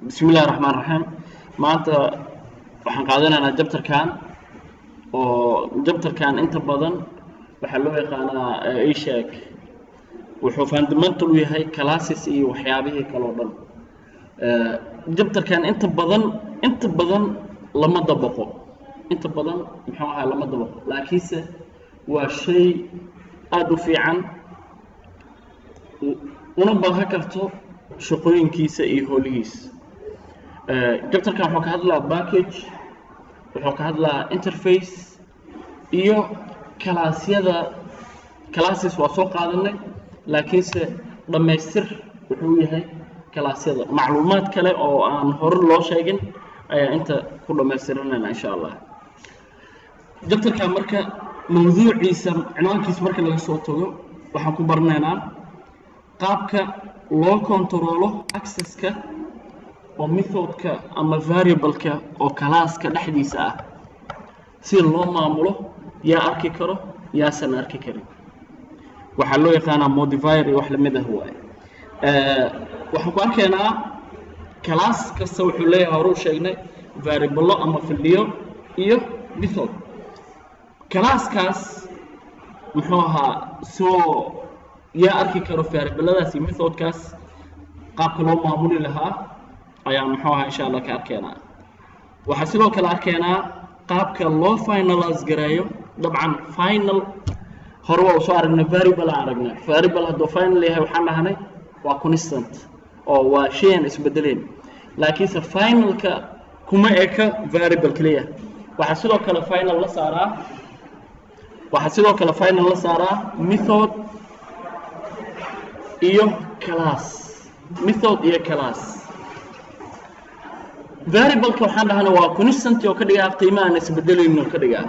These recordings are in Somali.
Bismi illahi raxmaan raxiim. Maanta waxaan qaadanaynaa chapterkan, oo chapterkan inta badan waxaa loo yaqaanaa ishak, wuxuu fundamental u yahay classes iyo waxyaabihii kale oo dhan. Chapterkan inta badan lama dabaqo, inta badan muxuu ahaa lama dabaqo, laakiinse waa shay aada u fiican una baahan karto shaqooyinkiisa iyo howlihiisa. Chapterkan wuxuu ka hadlaa package, wuxuu ka hadlaa interface iyo classyada. Classes waa soo qaadanay, laakiinse dhammaystir wuxuu yahay classyada. Macluumaad kale oo aan hore loo sheegin ayaa inta ku dhammaystiranayna, insha Allah. Chapterkan marka mawduuciisa, cinwaankiisa marka laga soo tago, waxaan ku baranaynaa qaabka loo controlo accesska oo methodka ama variableka oo classka dhexdiisa ah, si loo maamulo, yaa arki karo, yaasan arki karin. Waxaa loo yaqaanaa modifier iyo wax lamid ah waaye. Waxaan ku arkaynaa class kasta wuxuu leeyahay, hore u sheegnay, variablo ama fieldiyo iyo method. Classkaas muxuu ahaa soo yaa arki karo variabladaas iyo methodkaas, qaabka loo maamuli lahaa ayaan muxuu ahaa insha Allah ka arkaynaa. Waxaa sidoo kale arkaynaa qaabka loo finalize gareeyo. Dabcan final hore waa usoo aragnay, variable aan aragnay. Variable hadduu final yahay, waxaan dhahnay waa constant oo waa shay aan isbedeleyn, laakiinse finalka kuma eka variable keliya. Waxaa sidoo kale final la saaraa, waxaa sidoo kale final la saaraa method iyo class, method iyo class. Variableka waxaan dhahnay waa constant oo ka dhigaa qiimo aan isbedelaynin oo ka dhigaa.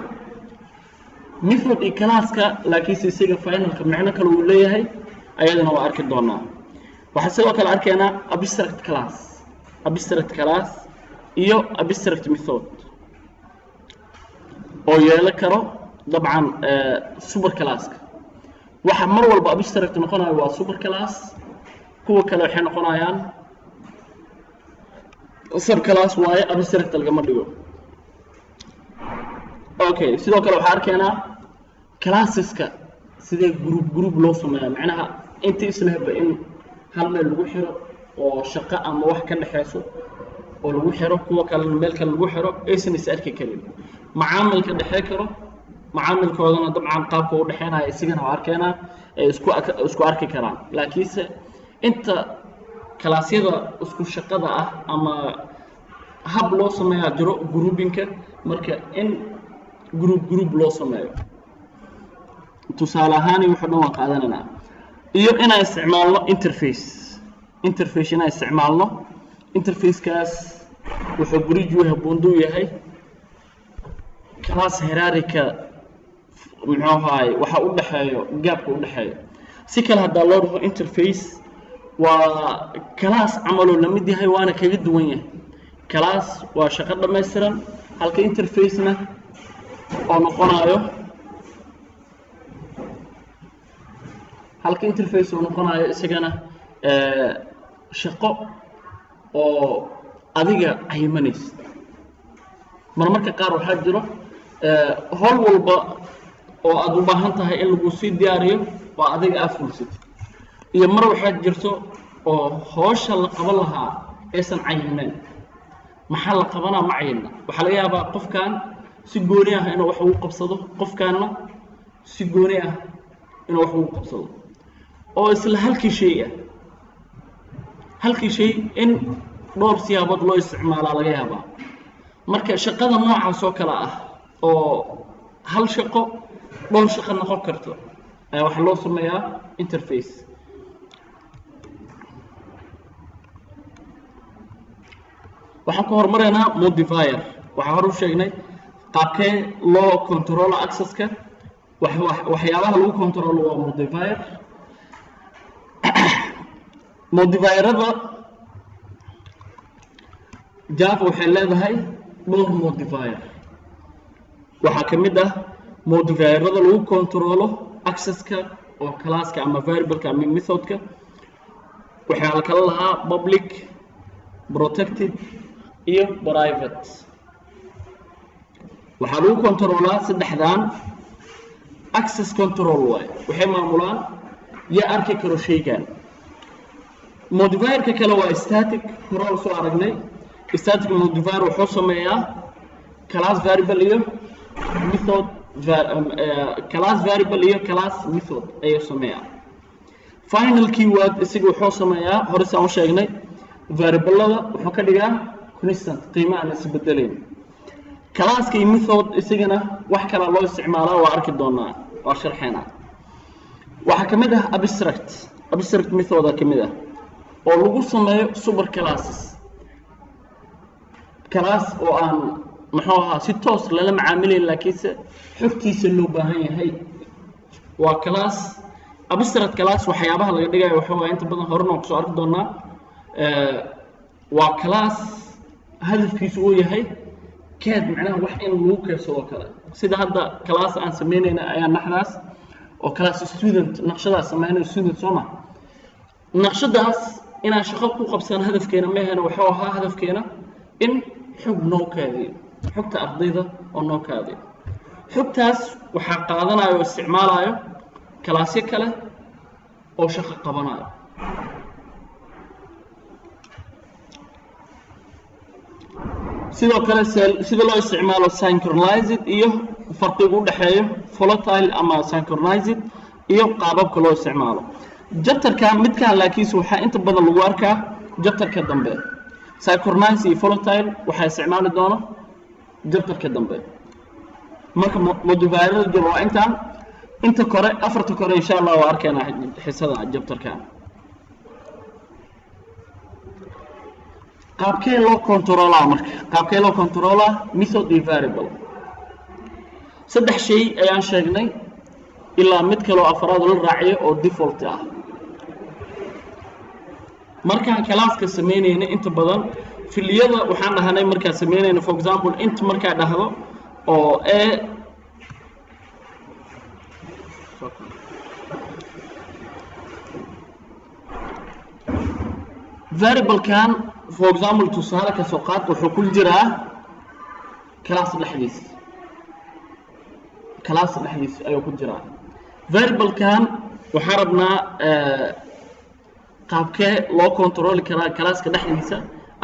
Method iyo classka laakiinse isaga finalka micno kale uu leeyahay, ayadana waa arki doonaa. Waxaan sidoo kale arkaynaa abstract class, abstract class iyo abstract method oo yeelan karo. Dabcan super classka waxa mar walba abstract noqonayo waa super class, kuwa kale waxay noqonayaan sub class waaye, abstract lagama dhigo. Okay, sidoo kale waxaa arkaynaa classeska sidee group group loo sameeyaa, macnaha inta islehba in hal meel lagu xiro oo shaqo ama wax ka dhexeyso oo lagu xiro, kuwa kalena meel kale lagu xiro, aysan is arki karin, macaamilka dhexey karo. Macaamilkoodana dabcan qaabka u dhexeynaya isagana waa arkeynaa, ay isku arki karaan, laakiinse inta classyada isku shaqada ah ama hab loo sameeyaa jiro groupingka. Marka in group group loo sameeyo tusaale ahaani wuxuu dhan waan qaadanaynaa, iyo inaan isticmaalno interface, interface inaan isticmaalno. Interfacekaas wuxuu bridge u yahay, buundo u yahay class hierarchy, muxuu ahaay, waxa u dhexeeyo, gapka u dhexeeyo. Si kale haddaa loo dhaho, interface waa class camaloo la mid yahay, waana kaga duwan yahay. Class waa shaqo dhammaystiran, halka interfacena oo noqonayo, halka interface uu noqonayo isagana shaqo oo adiga cayimanaysa. Marmarka qaar waxaa jiro howl walba oo aada u baahan tahay in lagu sii diyaariyo oo adiga aad fulsatid, iyo mar waxaa jirto oo howsha la qaban lahaa aysan cayimneen. Maxaa la qabanaa ma cayimna. Waxaa laga yaabaa qofkan si gooni ah inuu wax ugu qabsado, qofkaanna si gooni ah inuu wax ugu qabsado, oo isla halkii shay ah, halkii shay in dhowr siyaabood loo isticmaalaa laga yaabaa. Marka shaqada noocaas oo kale ah oo hal shaqo dhowr shaqo noqon karto ayaa waxaa loo sameeyaa interface. Waxaan ku horumaraynaa modifier. Waxaa hore u sheegnay qaabkee loo controlo accesska. Waxyaabaha lagu controlo waa modifier. Modifierada Java waxay leedahay dhowr modifier. Waxaa ka mid ah modifierada lagu controlo accesska oo classka ama variableka ama methodka, waxaa la kala lahaa public, Protected iyo private waxaa lagu controlaa saddexdan. Access control waaye, waxay maamulaan yaa arki karo shaygan. Modifierka kale waa static, hore soo aragnay. Static modifier wuxuu sameeyaa class variable iyo method, class variable iyo class method ayuu sameeyaa. Final keyword isaga wuxuu sameeyaa, hore saan u sheegnay, variablada wuxuu ka dhigaa constant, qiimo aan isbedelayn. Classka iyo method isagana wax kala loo isticmaalaa, waa arki doonaa, waa sharxeynaa. Waxaa ka mid ah abstract, abstract methoda ka mid ah oo lagu sameeyo super classes, class oo aan muxuu ahaa si toos lala macaamilayn, laakiinse xogtiisa loo baahan yahay. Waa class, abstract class. Waxyaabaha laga dhigayo waxa waaye inta badan horena waan kusoo arki doonaa. Waa class hadafkiisu uu yahay keed, macnaha wax in lagu keedsado kale, sida hadda class aan sameynayna ayaa naxdaas oo class student, naqshadaas sameynayo student, soo ma? Naqshadaas inaan shaqo ku qabsan hadafkeena meehena, wuxuu ahaa hadafkeena in xog noo kaadiyo, xogta ardayda oo noo kaadiyo. Xogtaas waxaa qaadanayo oo isticmaalayo classyo kale oo shaqo qabanayo. Sidoo kale sida loo isticmaalo synchronized iyo farqiga u dhexeeyo volatile ama synchronized iyo qaababka loo isticmaalo chapterka midkan, laakiinse waxaa inta badan lagu arkaa chapterka dambe. Synchronized iyo volatile waxaa isticmaali doono chapterka dambe. Marka modifierada jiro waa intaan inta kore, afarta kore, insha Allah waa arkaynaa xisada chapterkan. Qaabkee loo controlaa marka? Qaabkee loo controlaa method iyo variable? Saddex shay ayaan sheegnay, ilaa mid kaloo afraad la raaciyo oo default ah. Markaan classka samaynayna, inta badan filiyada waxaan dhahanay markaan samaynayna, for example, int markaa dhahdo oo a variablekan, for example, tusaale ka soo qaad, wuxuu ku jiraa class dhexdiis, class dhexdiis ayuu ku jiraa variablekan. Waxaan rabnaa qaabkee loo controli karaa classka dhexdiisa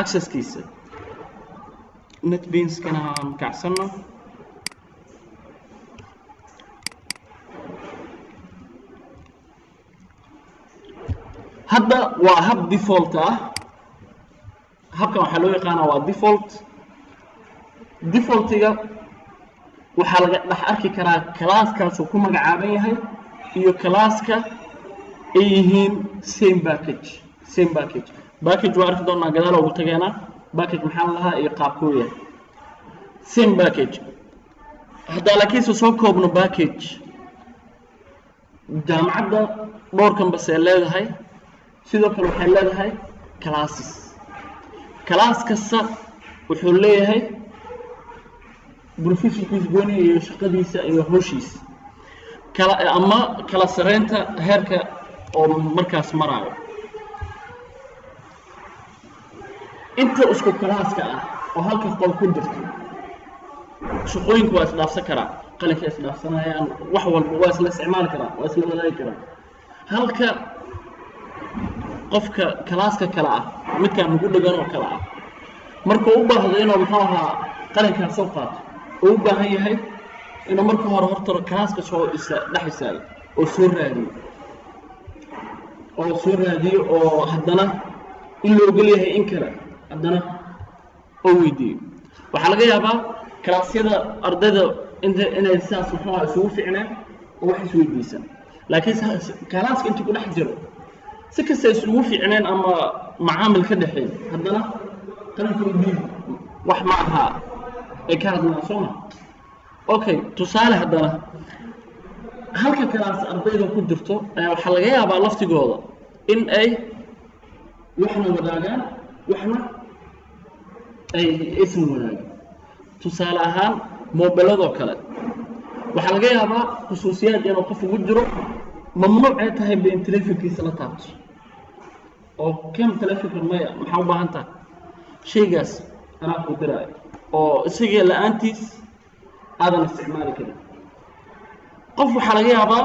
accesskiisa. NetBeanskana aan kacsano. Hadda waa hab default ah. Habkan waxaa loo yaqaanaa waa default. Defaultiga waxaa laga dhex arki karaa classkaasuu ku magacaaban yahay iyo classka ay yihiin same package, same package. Package waa arki doonaa, gadaal ugu tageenaa package maxaa la lahaa iyo qaabkuu yahay same package. Haddaa laakiinse soo koobno, package jaamacadda dhowr campus ay leedahay, sidoo kale waxay leedahay classes. Class kasta wuxuu leeyahay professionkiisa gooni iyo shaqadiisa iyo hawshiisa kala ama kala sareynta heerka oo markaas maraayo. Inta isku classka ah oo halka qol ku jirto, shaqooyinka waa isdhaafsan karaa, qalinka isdhaafsanayaan, wax walba waa isla isticmaali karaa, waa isla wadaagi karaa. Halka qofka classka kale ah, midkaan ugu dhegan oo kale ah, markuu u baahdo inuu muxuu ahaa qalinkaan soo qaato, uu u baahan yahay inuu marka hore hortaro classka soo isa dhex istaago oo soo raadiyo, oo soo raadiyo, oo haddana in la ogol yahay in kale haddana oo weydiiyo. Waxaa laga yaabaa classyada ardayda inta inay sidaas muxuu ahaa isugu ficneen oo wax isweydiisan, laakiin classka inta ku dhex jiro, si kasta isugu fiicneen ama macaamil ka dhexeyn, haddana qalinka u dhiib wax ma aha ay ka hadlaan, soo ma? Okay, tusaale, haddana halka class ardayda ku jirto ayaa waxaa laga yaabaa laftigooda in ay waxna wadaagaan, waxna ay aysan wadaagin. Tusaale ahaan, moobeladoo kale waxaa laga yaabaa khusuusiyaad inuu qof ugu jiro, mamnuuc ay tahay ba in telefonkiisa la taabto oo kem telefonka maya, maxaa u baahan tahay? Shaygaas anaa ku diraayo oo isaga la-aantiis aadan isticmaali karin. Qof waxaa laga yaabaa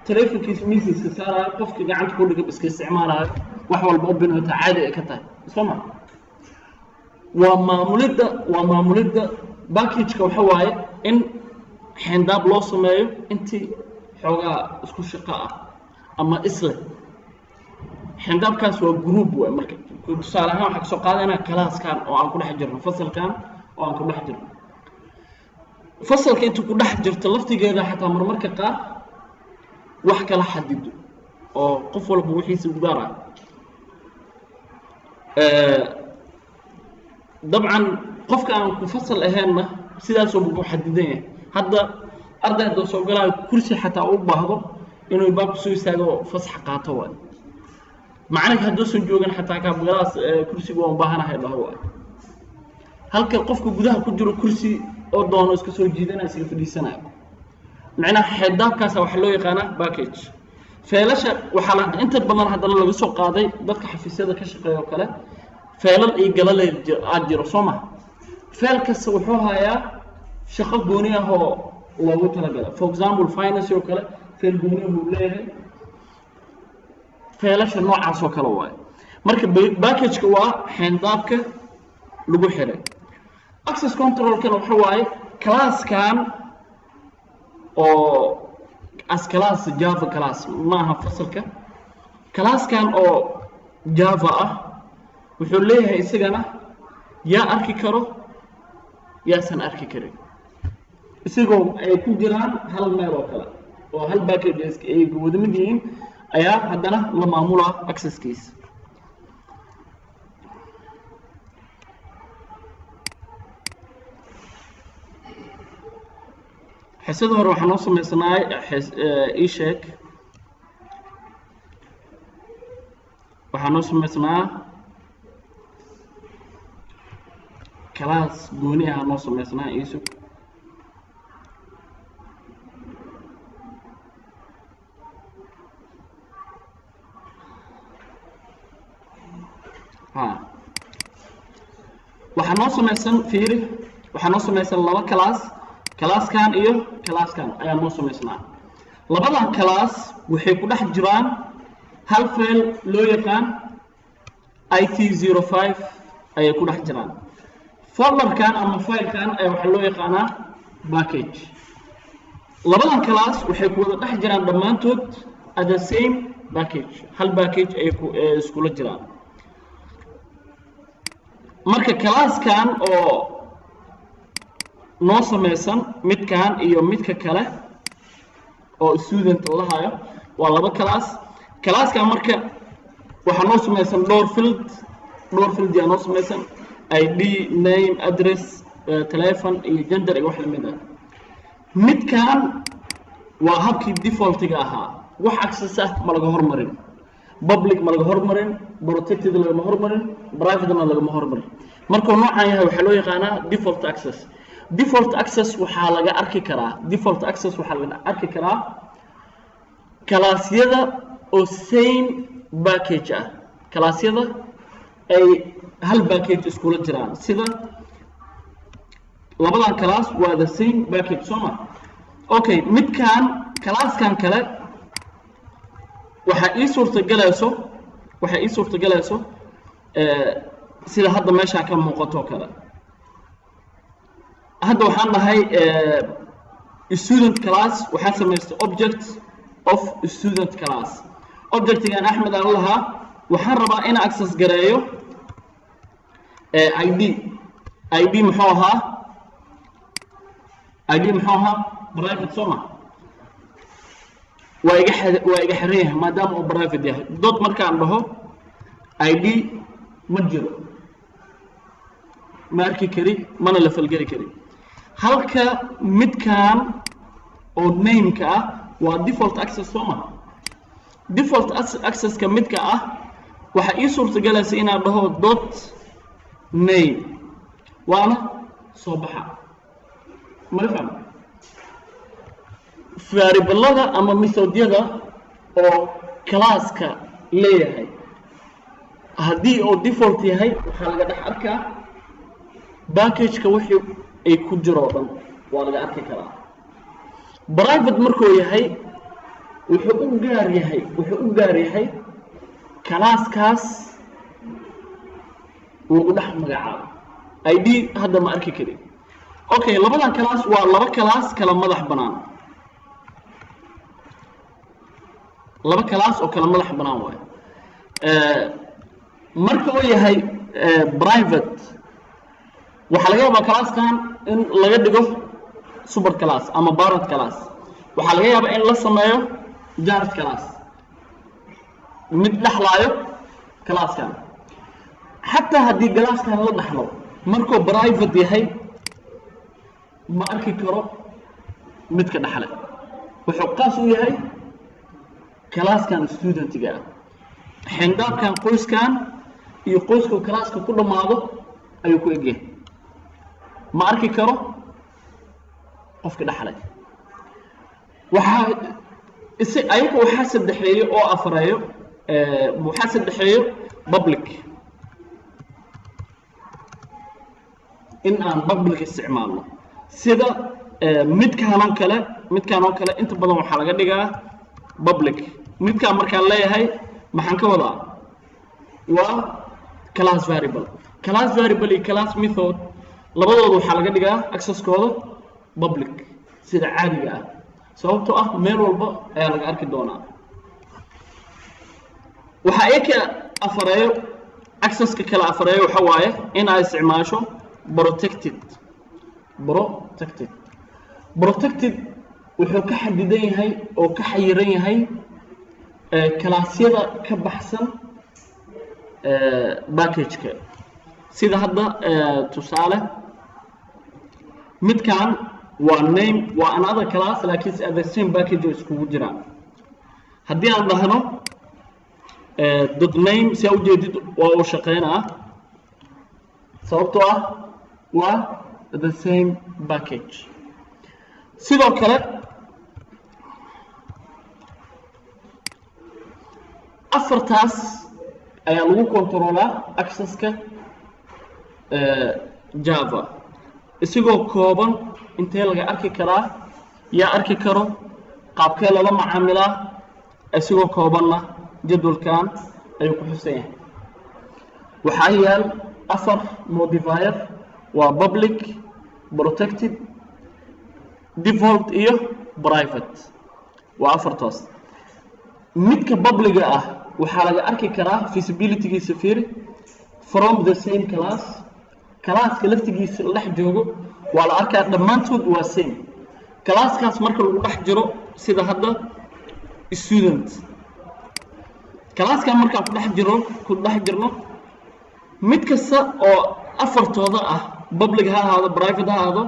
telefonkiisa miiskiiska saaraayo, qofka gacanta ku dhigan iska isticmaalayo, wax walba open oo caadi ay ka tahay, soo ma? Waa maamulidda, waa maamulidda package-ka. Waxa waaye in xeendaab loo sameeyo intii xoogaa isku shaqo ah ama isle. Xeendaabkaas waa group waay. Marka tusaale ahaan waxaa kasoo qaadanaa classkan oo aan ku dhex jirno, fasalkan oo aan ku dhex jirno. Fasalka intuu ku dhex jirto laftigeeda xataa marmarka qaar wax kala xadido oo qof walba wixiisa u gaar ah. Dabcan qofka aan ku fasal ahaynna sidaasoo ku xadidan yahay. Hadda arday hadduu soo galaayo, kursi xataa u baahdo inuu baabku soo istaago, fasax qaato waay. Macalinka hadduusan joogin xataa kaabgalaas kursiga waan baahanahay dhaho waay. Halka qofka gudaha ku jiro kursi oo doono iska soo jiidanaya, iska fadhiisanayo. Macnaha xeedaabkaasa waxaa loo yaqaanaa package. Feelasha waxaa la inta badan haddana laga soo qaaday dadka xafiisyada ka shaqeeya oo kale. Feelal iyo galale aad jiro, soo ma? Feel kasta wuxuu hayaa shaqo gooni ah oo loogu talagalay. For example, finance oo kale feel gooni ah uu leeyahay. Feelasha noocaas oo kale waaye. Marka package-ka waa xeendaabka lagu xiray. Access control-kana waxa waaye classkan oo as class Java class ma aha. Fasalka classkan oo Java ah wuxuu leeyahay isagana yaa arki karo, yaasan arki karin, isagoo ay ku jiraan hal meel oo kale oo hal package ay wada mid yihiin ayaa haddana la maamulaa accesskiisa. Xisada hore waxaa noo samaysanaay ii sheeg, waxaa noo samaysnaa class gooni ah noo samaysnaa iisug. Ha, waxaa noo samaysan, fiiri, waxaa noo samaysan laba class. Classkan iyo classkan ayaa noo samaysnaa. Labadan class waxay ku dhex jiraan hal file loo yaqaan IT05 ayay ku dhex jiraan. Folderkan ama filekan ayaa waxaa loo yaqaanaa package. Labadan class waxay ku wada dhex jiraan dhammaantood at the same package, hal package ayay ku iskula jiraan. Marka classkan oo noo samaysan, midkan iyo midka kale oo student la hayo, waa laba class. Classkan marka waxaa noo samaysan dhowr field. Dhowr field yaa noo samaysan: ID, name, address, telephone iyo gender iyo wax lamid ah. Midkan waa habkii defaultiga ahaa, wax access ah ma laga hormarin, public ma laga hormarin, protected lagama hormarin, privatena lagama hormarin. Markuu noocan yahay waxaa loo yaqaanaa default access. Default access waxaa laga arki karaa, default access waxaa laga arki karaa classyada oo same package ah, classyada ay hal package iskula jiraan. Sida labadan class waa the same package, soo ma? Okay, midkan classkan kale waxaa ii suurtagalayso sida hadda meeshaan ka muuqato kale. Hadda waxaan dhahay student class, waxaan samaystay object of student class. Objectigan Axmed aan lahaa waxaan rabaa inaan access gareeyo ID. ID muxuu ahaa? ID muxuu ahaa? Private, soo ma? Waa iga xiran yahay maadaama uu private yahay. Dot markaan dhaho, ID ma jiro, ma arki kari, mana la falgeli kari. Halka midkan oo nameka ah waa default access, soo ma? Default accesska midka ah waxaa ii suurtagalaysa inaan dhaho dot name, waana soo baxa. Mala fahmo variablada ama methodyada oo classka leeyahay haddii uu default yahay waxaa laga dhex arkaa. Package-ka wixii ay ku jiro oo dhan waa laga arki karaa. Private markuu yahay, wuxuu u gaar yahay class-kaas lagu dhex magacaabo. ID hadda ma arki karin. Okay, labadan class waa laba class kala madax banaan, laba class oo kala madax banaan waayo. Marka uu yahay private, waxaa laga yaabaa class-kan in laga dhigo super class ama parent class. Waxaa laga yaabaa in la sameeyo child class, mid dhexlaayo class-kan. Xataa haddii class-kan la dhaxlo, markuu private yahay ma arki karo midka dhexle. Wuxuu qaas u yahay class-kan student-iga ah. Xindaabkan, qoyskan iyo qoysku class-ka ku dhammaado ayuu ku egyahay. Ma arki karo qofka dhexlay. Waxaa is ayaga waxaa saddexeeyo oo afareeyo, waxaa saddexeeyo public. In aan public isticmaalno, sida midkaan oo kale, midkaan oo kale inta badan waxaa laga dhigaa public. Midkaan markaan leeyahay, maxaan ka wadaa? Waa class variable. Class variable iyo class method labadooda waxaa laga dhigaa access-kooda public sida caadiga ah, sababtoo ah meel walba ayaa laga arki doonaa. Waxaa iyaka afareeyo, access-ka kala afareeyo, waxa waaye in ay isticmaasho protected. Protected wuxuu ka xadidan yahay oo ka xayiran yahay class-yada ka baxsan package-ka. Sida hadda tusaale, midkan waa name, waa another class, laakiinse at the same package oo iskugu jiraan. Haddii aan dhahno dot name, si aa ujeedid waa uu shaqeynaa, sababtoo ah waa the same package. Sidoo kale afartaas ayaa lagu control-aa access-ka Java. Isagoo kooban, intee laga arki karaa, yaa arki karo, qaabkee lala macaamilaa, isagoo koobanna jadwalkan ayuu ku xusan yahay. Waxaa yaal afar modifier: waa public, protected, default iyo private. Waa afartaas. Midka public-ga ah waxaa laga arki karaa visibility-giisa, fiiri, from the same class. Class-ka laftigiisa la dhex joogo waa la arkaa. Dhammaantood waa same class-kaas marka lagu dhex jiro. Sida hadda student class-kan markaan ku dhex jirno, mid kasta oo afartooda ah, public ha ahaado, private ha ahaado,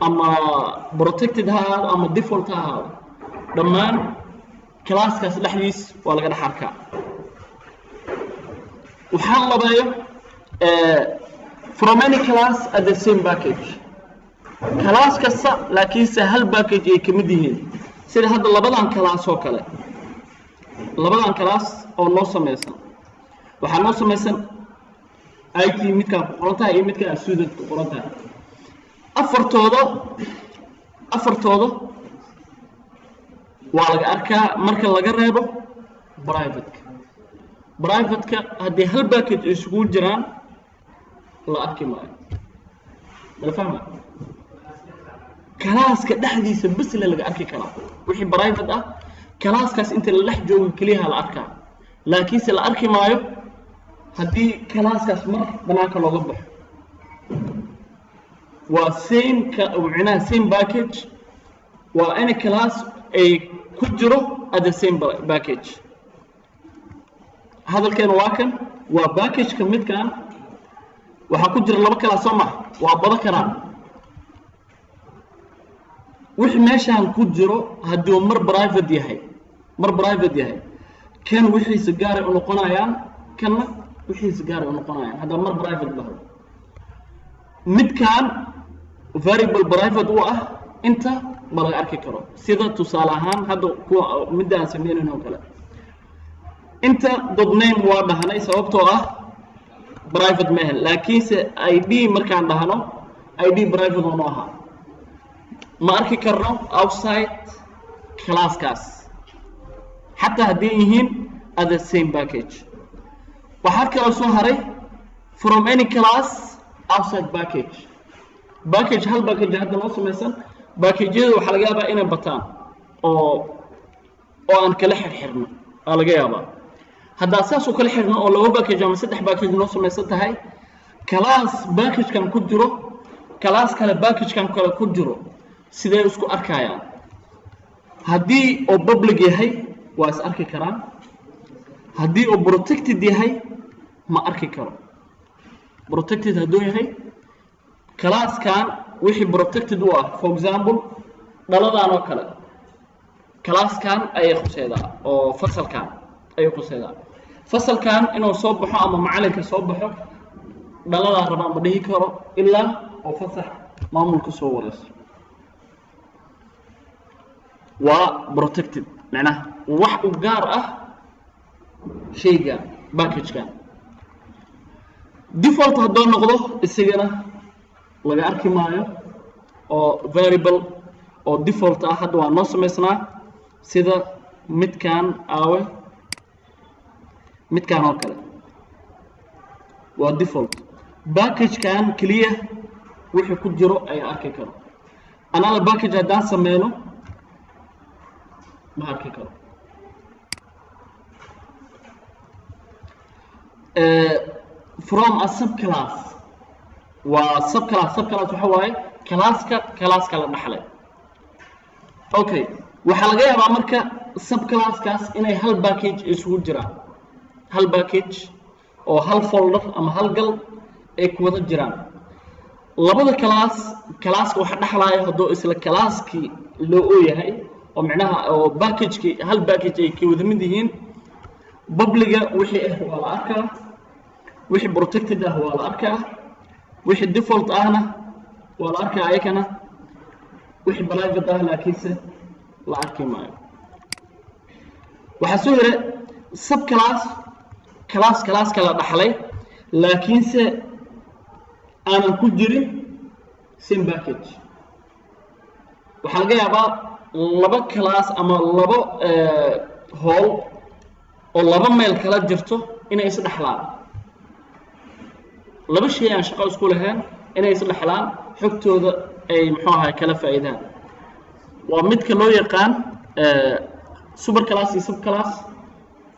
ama protected ha ahaado, ama default ha ahaado, dhammaan class-kaas dhexdiis waa laga dhex arkaa. Waxaan labeeyo from any class at the same package. Class kasta laakiinse hal package ay ka mid yihiin, sida hadda labadan class oo kale. Labadan class oo noo samaysan, waxaa noo samaysan IT midkaan ku qoran tahay iyo midkaan student ku qoran tahay. Afartooda waa laga arkaa marka laga reebo private-ka. Private-ka haddii hal package ay isugu jiraan la arki maayo. Mala fahma? Class-ka dhexdiisa bes le laga arki karaa. Wixii private ah class-kaas inta la dhex joogo keliyaha la arkaa, laakiinse la arki maayo haddii class-kaas mar banaanka looga baxo. Waa same ka micnaha same package, waa any class ay ku jiro at the same package. Hadalkeena waa kan, waa package-ka. Midkan waxaa ku jira laba class, soo maha? Waa badan karaan. Wixii meeshaan ku jiro haddii uu mar private yahay, kan wixiisa gaaray u noqonayaan, kanna wixiisa gaaray u noqonayaan. Haddaa mar private dhaho, midkan variable private u ah inta ma laga arki karo. Sida tusaale ahaan hadda kuwa midda aan sameynayn oo kale, inta dot name waa dhahnay sababtoo ah private maahan, laakiinse ID markaan dhahno ID private oo noo ahaa, ma arki karno outside classkaas, xataa hadday yihiin other same package. Waxaa kaloo soo haray from any class outside package. Package, hal package hadda noo samaysan, packageyada waxaa laga yaabaa inay bataan oo aan kala xirxirno aa laga yaabaa. Haddaa saas u kala xirno oo laba package ama saddex package noo samaysan tahay, class packagekan ku jiro, class kale packagekan kale ku jiro, sidee isku arkayaan? Haddii oo public yahay, waa is arki karaan. Haddii uu protected yahay, ma arki karo. Protected hadduu yahay, classkan wixii protected u ah, for example dhaladan oo kale, classkan ayay khuseydaa oo fasalkan ayay khuseydaa. Fasalkan inuu soo baxo ama macalinka soo baxo, dhaladaa rabaa ma dhihi karo ilaa oo fasax maamulka soo wareyso. Waa protected, macnaha wax u gaar ah shayga packagekan. Default haddoo noqdo, isagana laga arki maayo oo variable oo default ah hadda waa noo samaysnaa, sida midkan aawe, midkan oo kale waa default. Packagekan keliya wixii ku jiro ayaa arki karo. Another package haddaan sameyno, ma arki karo. From a subclass, waa subclass. Subclass waxa waaye classka classka la dhaxlay. Okay, waxaa laga yaabaa marka subclasskaas inay hal package isugu jiraan, hal package oo hal folder ama hal gal ay ku wada jiraan labada class. Classka waxa dhexlaaya hadduu isla classkii loo oo yahay, oo micnaha oo packagekii hal package ay ka wada mid yihiin, publicga wixii ah waa la arkaa, wixii protected ah waa la arkaa, wixii default ahna waa la arkaa ayakana, wixii private ah laakiinse la arki maayo. Waxaa soo hira subclass, class classka la dhaxlay laakiinse aanan ku jirin same package. Waxaa laga yaabaa laba class ama labo howl oo laba meel kala jirto inay is dhexlaan, laba shay aan shaqo isku lahayn inay is dhexlaan, xogtooda ay muxuu ahay kala faa'iidaan. Waa midka loo yaqaan super class iyo sub class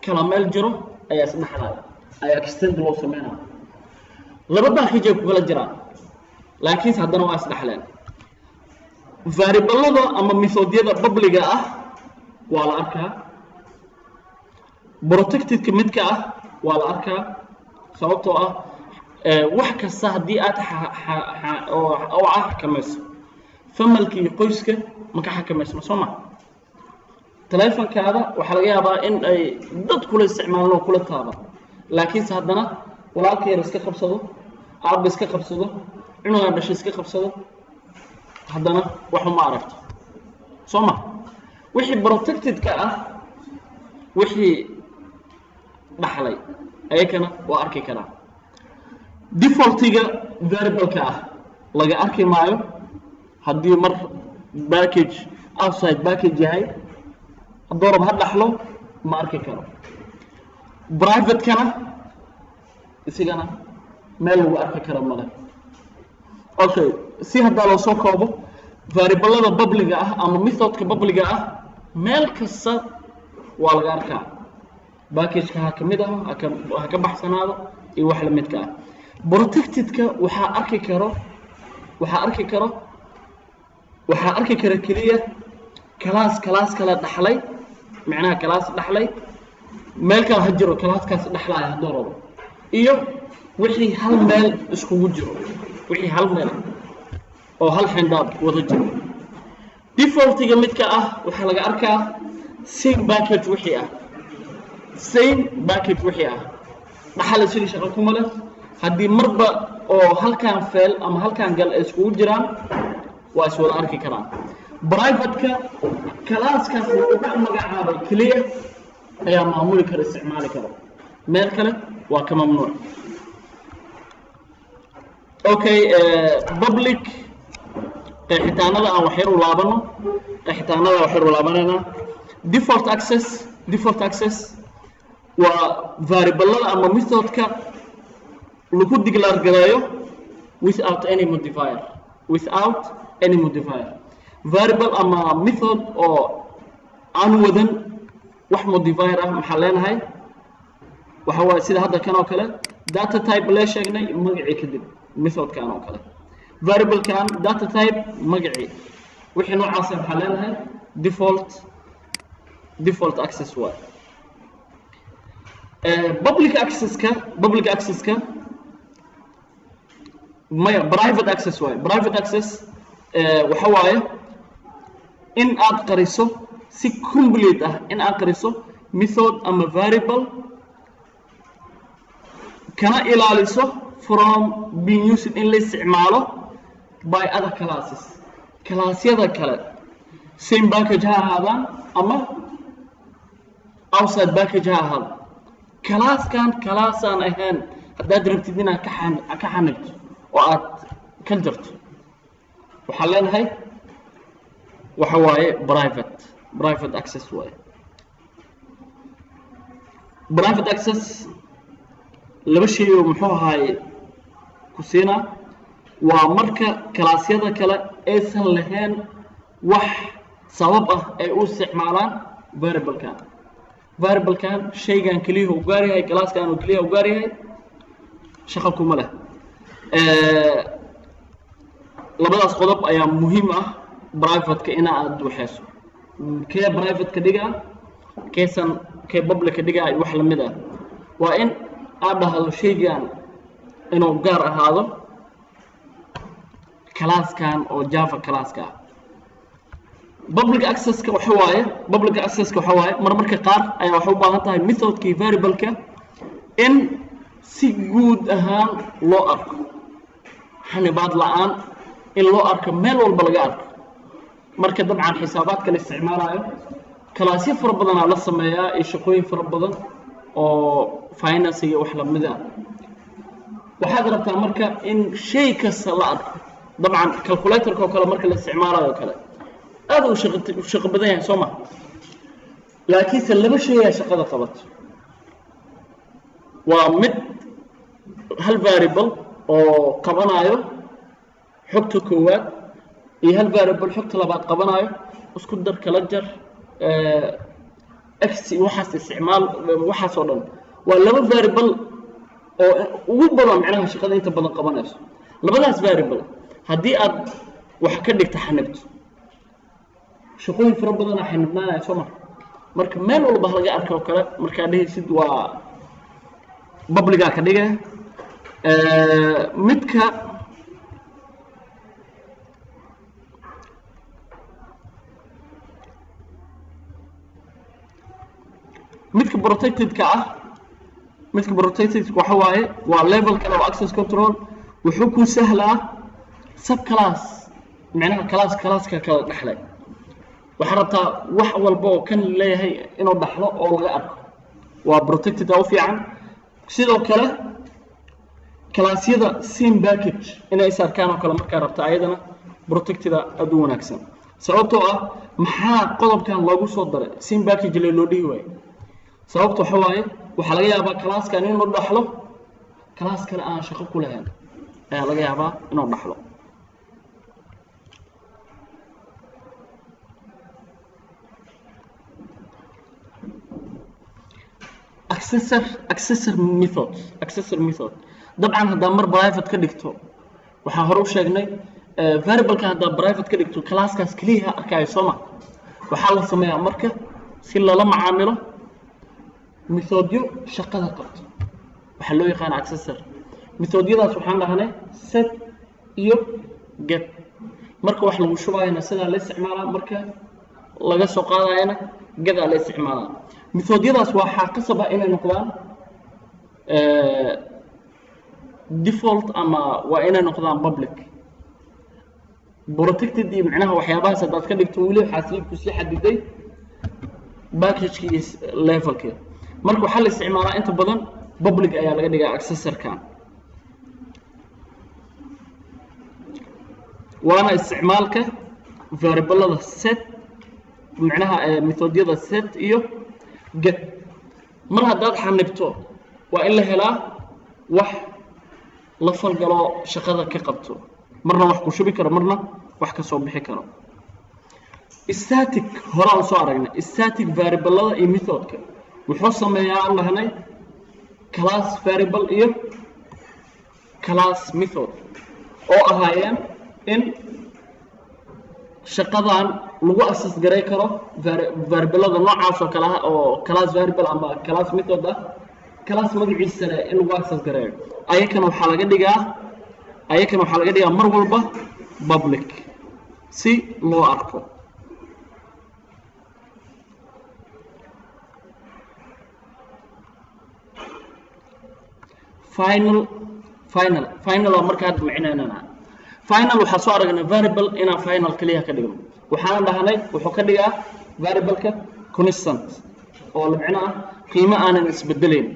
kala meel jiro ayaa is dhexlaaya, ayaa extend loo sameynaya. Laba package ay ku kala jiraan laakiinse haddana waa is dhexleen. Variablada ama methodyada publicga ah waa la arkaa, protectedka midka ah waa la arkaa, sababtoo ah wax kasta haddii aad oo ah xakamayso, familka iyo qoyska ma ka xakamayso, soo ma? Telefonkaada waxaa laga yaabaa in ay dad kula isticmaalaan oo kula taaban, laakiinse haddana walaalka yar iska qabsado, aabba iska qabsado, cunugaa dhashay iska qabsado, haddana waxuma aragto, soo ma? Wixii protected-ka ah, wixii dhaxlay ayakana waa arki karaa. Defaultiga variable-ka ah laga arki maayo haddii mar package outside package yahay, hadduu rab ha dhaxlo, ma arki karo. Private-kana isigana meel lagu arki karo male. Okay, si haddaa loo soo koobo, variablada publicga ah ama methodka publicga ah meel kasta waa laga arkaa, packageka ha ka mid ah, ha ka baxsanaado iyo wax la midka ah. Protectedka waxaa arki kara keliya class class kala dhaxlay, macnaha class dhaxlay meel kale ha jiro, classkaas dhexlaaya hadduu rabo, iyo wixii hal meel iskugu jiro, wixii hal meel oo hal xindaab wada jiro. Defaultiga midka ah waxaa laga arkaa same package wixii ah, same package wixii ah dhaxal sidii shaqo kuma leh. Haddii marba oo halkan file ama halkan gal ay iskugu jiraan, waa is wada arki karaan. Private-ka classkaas lagu dhex magacaabay keliya ayaa maamuli kara, isticmaali kara, meel kale waa ka mamnuuc. Okay, public qeexitaanada aan wax yar u laabano, qeexitaanada wax yar u laabanayna. Default access, default access waa variablada ama methodka lagu declare gareeyo without any modifier, without any modifier. Variable ama method oo aan wadan wax modifier ah maxaa leenahay? Waxa waaye sida hadda kan oo kale data type lee sheegnay magacii, kadib methodkan oo kale variablekan data type magacii, wixii noocaasa maxaa leenahay? Default access waay. Public accesska, public accesska maya, private access waaye. Private access waxa waaye in aad qariso si complete ah, in aad qariso method ama variable kana ilaaliso from being used, in la isticmaalo, by other classes, classyada kale, same package ha ahaadaan ama outside package ha ahaado. Classkan classaan ahayn haddaad rabtid inaad ka xanibto oo aad ka jarto, waxaan leenahay waxa waaye private access waaye. Private access laba shay oo muxuu ahaaye ku siinaa waa marka classyada kale aysan lahayn wax sabab ah ay u isticmaalaan variablekan. Variablekan shaygan keliya u gaar yahay, classkan uu keliya u gaar yahay, shaqo kuma leh. Labadaas qodob ayaa muhiim ah privateka ina aad waxayso, kee private ka dhigaa, keesan kee public ka dhigaa iyo wax lamid ah. Waa in aad dhahdo shaygan inuu gaar ahaado classkan oo Java classka ah. Public accesska waxa waaye, public accesska waxa waaye marmarka qaar ayaa waxay u baahan tahay methodkii variableka in si guud ahaan loo arko, xanibaad la-aan in loo arko, meel walba laga arko. Marka dabcan xisaabaadka la isticmaalayo classyo fara badanaa la sameeyaa iyo shaqooyin fara badan oo finance iyo wax lamid ah. Waxaad rabtaa marka in shay kasta la arko. Dabcan calculatorka oo kale marka la isticmaalayo kale aad uu shaqo badan yahay, soo ma? Laakiinse laba shay ayaa shaqada qabato: waa mid hal variable oo qabanayo xogta koowaad iyo hal variable xogta labaad qabanayo, isku dar, kala jar, x waxaas isticmaal, waxaas oo dhan. Waa laba variable oo ugu badan macnaha shaqada inta badan qabanayso. Labadaas variable haddii aad wax ka dhigta xanibto, shaqooyin fara badanaa xanibnaanaya, soo ma? Marka meel walba laga arka oo kale markaa dhehaysid waa publicaa ka dhigaya. Midka midka protected-ka ah, midka protected waxa waaye waa level kale oo access control. Wuxuu ku sahlaa subclass, macnaha class classka kala dhexlay. Waxaa rabtaa wax walba oo kan leeyahay inuu dhaxlo oo laga arko, waa protected u fiican. Sidoo kale classyada same package inay is arkaan oo kale markaa rabta, ayadana protected aada u wanaagsan. Sababtoo ah maxaa qodobkan loogu soo daray same package le loo dhihi waayo? Sababta waxa waaye waxaa laga yaabaa classkan inuu dhaxlo class kale aan shaqo ku lahayn ayaa laga yaabaa inuu dhaxlo. Accessor method, accessor method dabcan haddaa mar private ka dhigto, waxaan hore u sheegnay variableka haddaa private ka dhigto classkaas keliya arkaayo, soo ma? Waxaa la sameeyaa marka si lala macaamilo methodyo shaqada qabto, waxaa loo yaqaana accessor methodyadaas. Waxaan dhahnay set iyo get. Marka wax lagu shubaayana sidaa la isticmaalaa, marka laga soo qaadayana getaa la isticmaalaa. Methodyadaas waxaa qasab ah inay noqdaan default ama waa inay noqdaan public. Protected iyo macnaha waxyaabahaas haddaad ka dhigto, weli waxaa sii kusii xadiday packageki iyo levelkeeda. Marka waxaa la isticmaalaa inta badan public ayaa laga dhigaa accessorkan. Waana isticmaalka variablada set, macnaha methodyada set iyo get. Mar haddaad xanibto, waa in la helaa wax la falgalo, shaqada ka qabto, marna wax ku shubi karo, marna wax ka soo bixi karo. Static hore aan soo aragnay. Static variablada iyo methodka wuxuu sameeyaa, aan dhahnay, class variable iyo class method oo ahaayeen in shaqadan lagu access garay karo variablada noocaas oo kale ah, oo class variable ama class method ah, class magaciisana in lagu access gareeyo. Ayakana waxaa laga dhigaa mar walba public si loo arko. Final, final, final waa marka hadda micnaynana. Final waxaa soo aragnay variable inaan final kaliya ka dhigno. Waxaana dhahnay wuxuu ka dhigaa variableka constant, oo la micno ah qiimo aanan isbedelayn.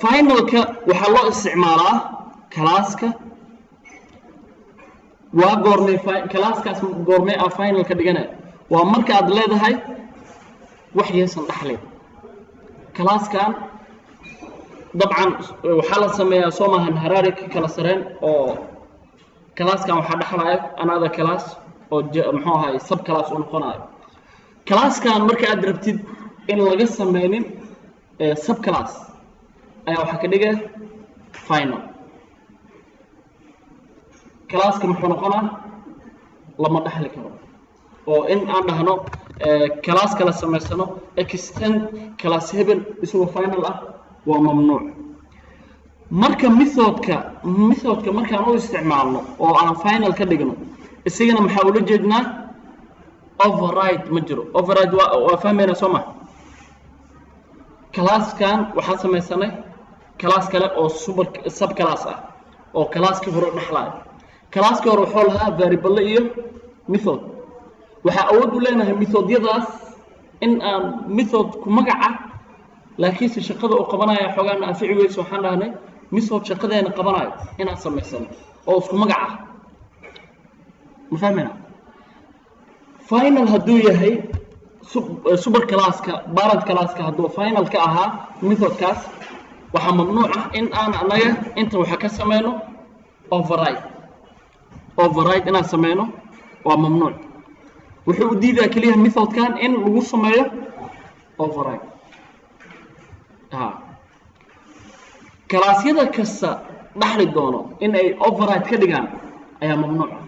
Finalka waxaa loo isticmaalaa classka. Waa goormay classkaas? Goormay aa final ka dhiganaya? Waa marka aad leedahay wax yaysan dhaxlayn classkan. Dabcan waxaa la sameeyaa, soo maahan, hierarchy kala sareen, oo classkan waxaa dhexlaayo another class oo muxuu ahay, sub class u noqonayo classkan. Marka aad rabtid in laga sameynin sub class ayaa waxaa ka dhigaya final. Classka muxuu noqonaa? Lama dhexli karo, oo in aan dhahno class kala samaysano, extend class hebel, isagoo final ah, waa mamnuuc. Marka methodka markaan u isticmaalno oo aan final ka dhigno, isagana maxaa ula jeednaa? Override ma jiro. Override waa fahmayna, soo ma? Classkan waxaan samaysanay class kale oo super sub class ah oo classkii hore dhexlaayo. Classkii hore wuxuu lahaa variable iyo method. Waxaa awood u leenahay methodyadaas in aan method ku magaca, laakiinse shaqada uu qabanaya xoogaana anfici weyso. Waxaan dhahnay method shaqadeena qabanayo inaan samaysano oo isku magac ah. Ma fahmayna? Final hadduu yahay super classka, parent classka, hadduu final ka ahaa methodkaas, waxaa mamnuuc ah in aan anaga inta waxa ka sameyno override. Override inaan sameyno waa mamnuuc. Wuxuu u diidaa keliya methodkan in lagu sameeyo override. Ha classyada kasta dhaxli doono in ay override ka dhigaan ayaa mamnuuc ah.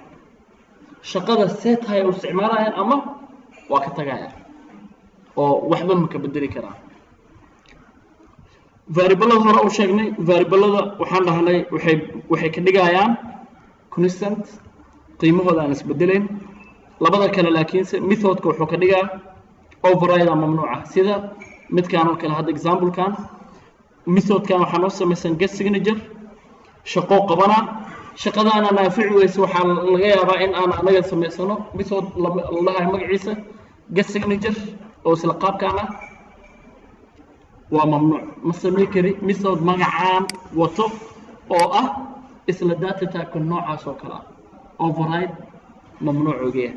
Shaqada sethay u isticmaalayaan ama waa ka tagayaan oo waxba ma ka bedeli karaan. Variablada hore u sheegnay. Variablada waxaan dhahnay waxay ka dhigayaan constant, qiimahooda aan isbedelayn. Labada kale laakiinse, methodka wuxuu ka dhigaa override aa mamnuuc ah, sida midkaan oo kale. Hadda examplekan, methodkan waxaa noo samaysan get signature, shaqo qabana. Shaqadaana naafici weyse, waxaa laga yaabaa in aan anaga samaysano method la dhahayo magaciisa get signature oo isla qaabkaan ah. Waa mamnuuc, ma samey kari method magacaan wato oo ah isla data typeka noocaas oo kale ah. Override mamnuuc ogeya.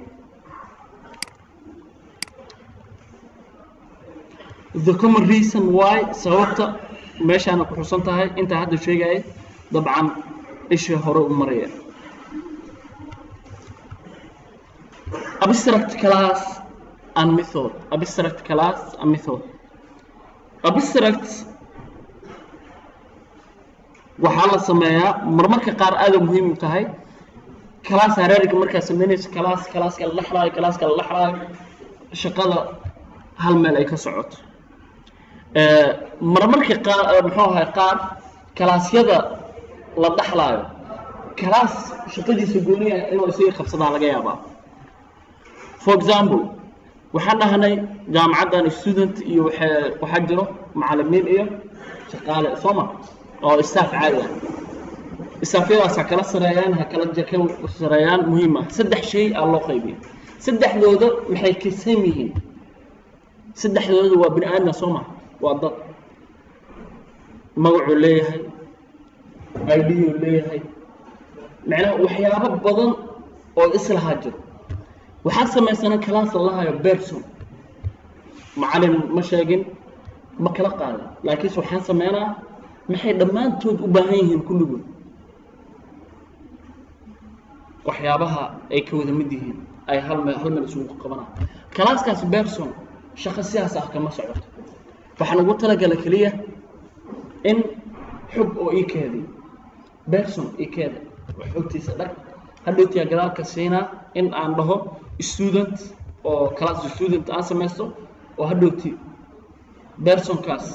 The common reason why, sababta meeshaana ku xusan tahay, intaa hadda sheegaya, dabcan isha hore u maraya. Abstract class and method. Abstract class and method. Abstract waxaa la sameeyaa marmarka qaar, aada muhiim u tahay class hierarchy markaa sameynayso, class classka la dhexlaayo, classka la dhexlaayo, shaqada hal meel ay ka socoto. Marmarka qaar, muxuu ahay, qaar classyada la dhexlaayo, class shaqadiisa gooniya inuu isaga qabsadaa laga yaabaa. For example, waxaan dhahnay jaamacaddan student iyo waxaa jiro macallimiin iyo shaqaale, soo ma, oo staff caadi ah. Staffyadaas ha kala sareeyaan, ha kala jaka sareeyaan. Muhiim ah, saddex shay aa loo qaybiyay. Saddexdooda maxay kasan yihiin? Saddexdooda waa bini aadna, soo ma? Waa dad, magacuu leeyahay, ID uu leeyahay, macnaha waxyaabo badan. oo islahaa jiro. Waxaa samaysana class la lahayo person. Macalin ma sheegin, ma kala qaadin, laakiinse waxaan sameynaa maxay dhammaantood u baahan yihiin kulligood waxyaabaha ay ka wada mid yihiin ay hal meel isugu qabanaan. Classkaas person shaqo sidaas ah kama socoto. Waxaan ugu talagalay keliya in xog oo ii keediyo person ii keeda xogtiisa dhag hadhowtiyaa gadaalka siinaa in aan dhaho student oo class student aan samaysto oo hadhowti personkaas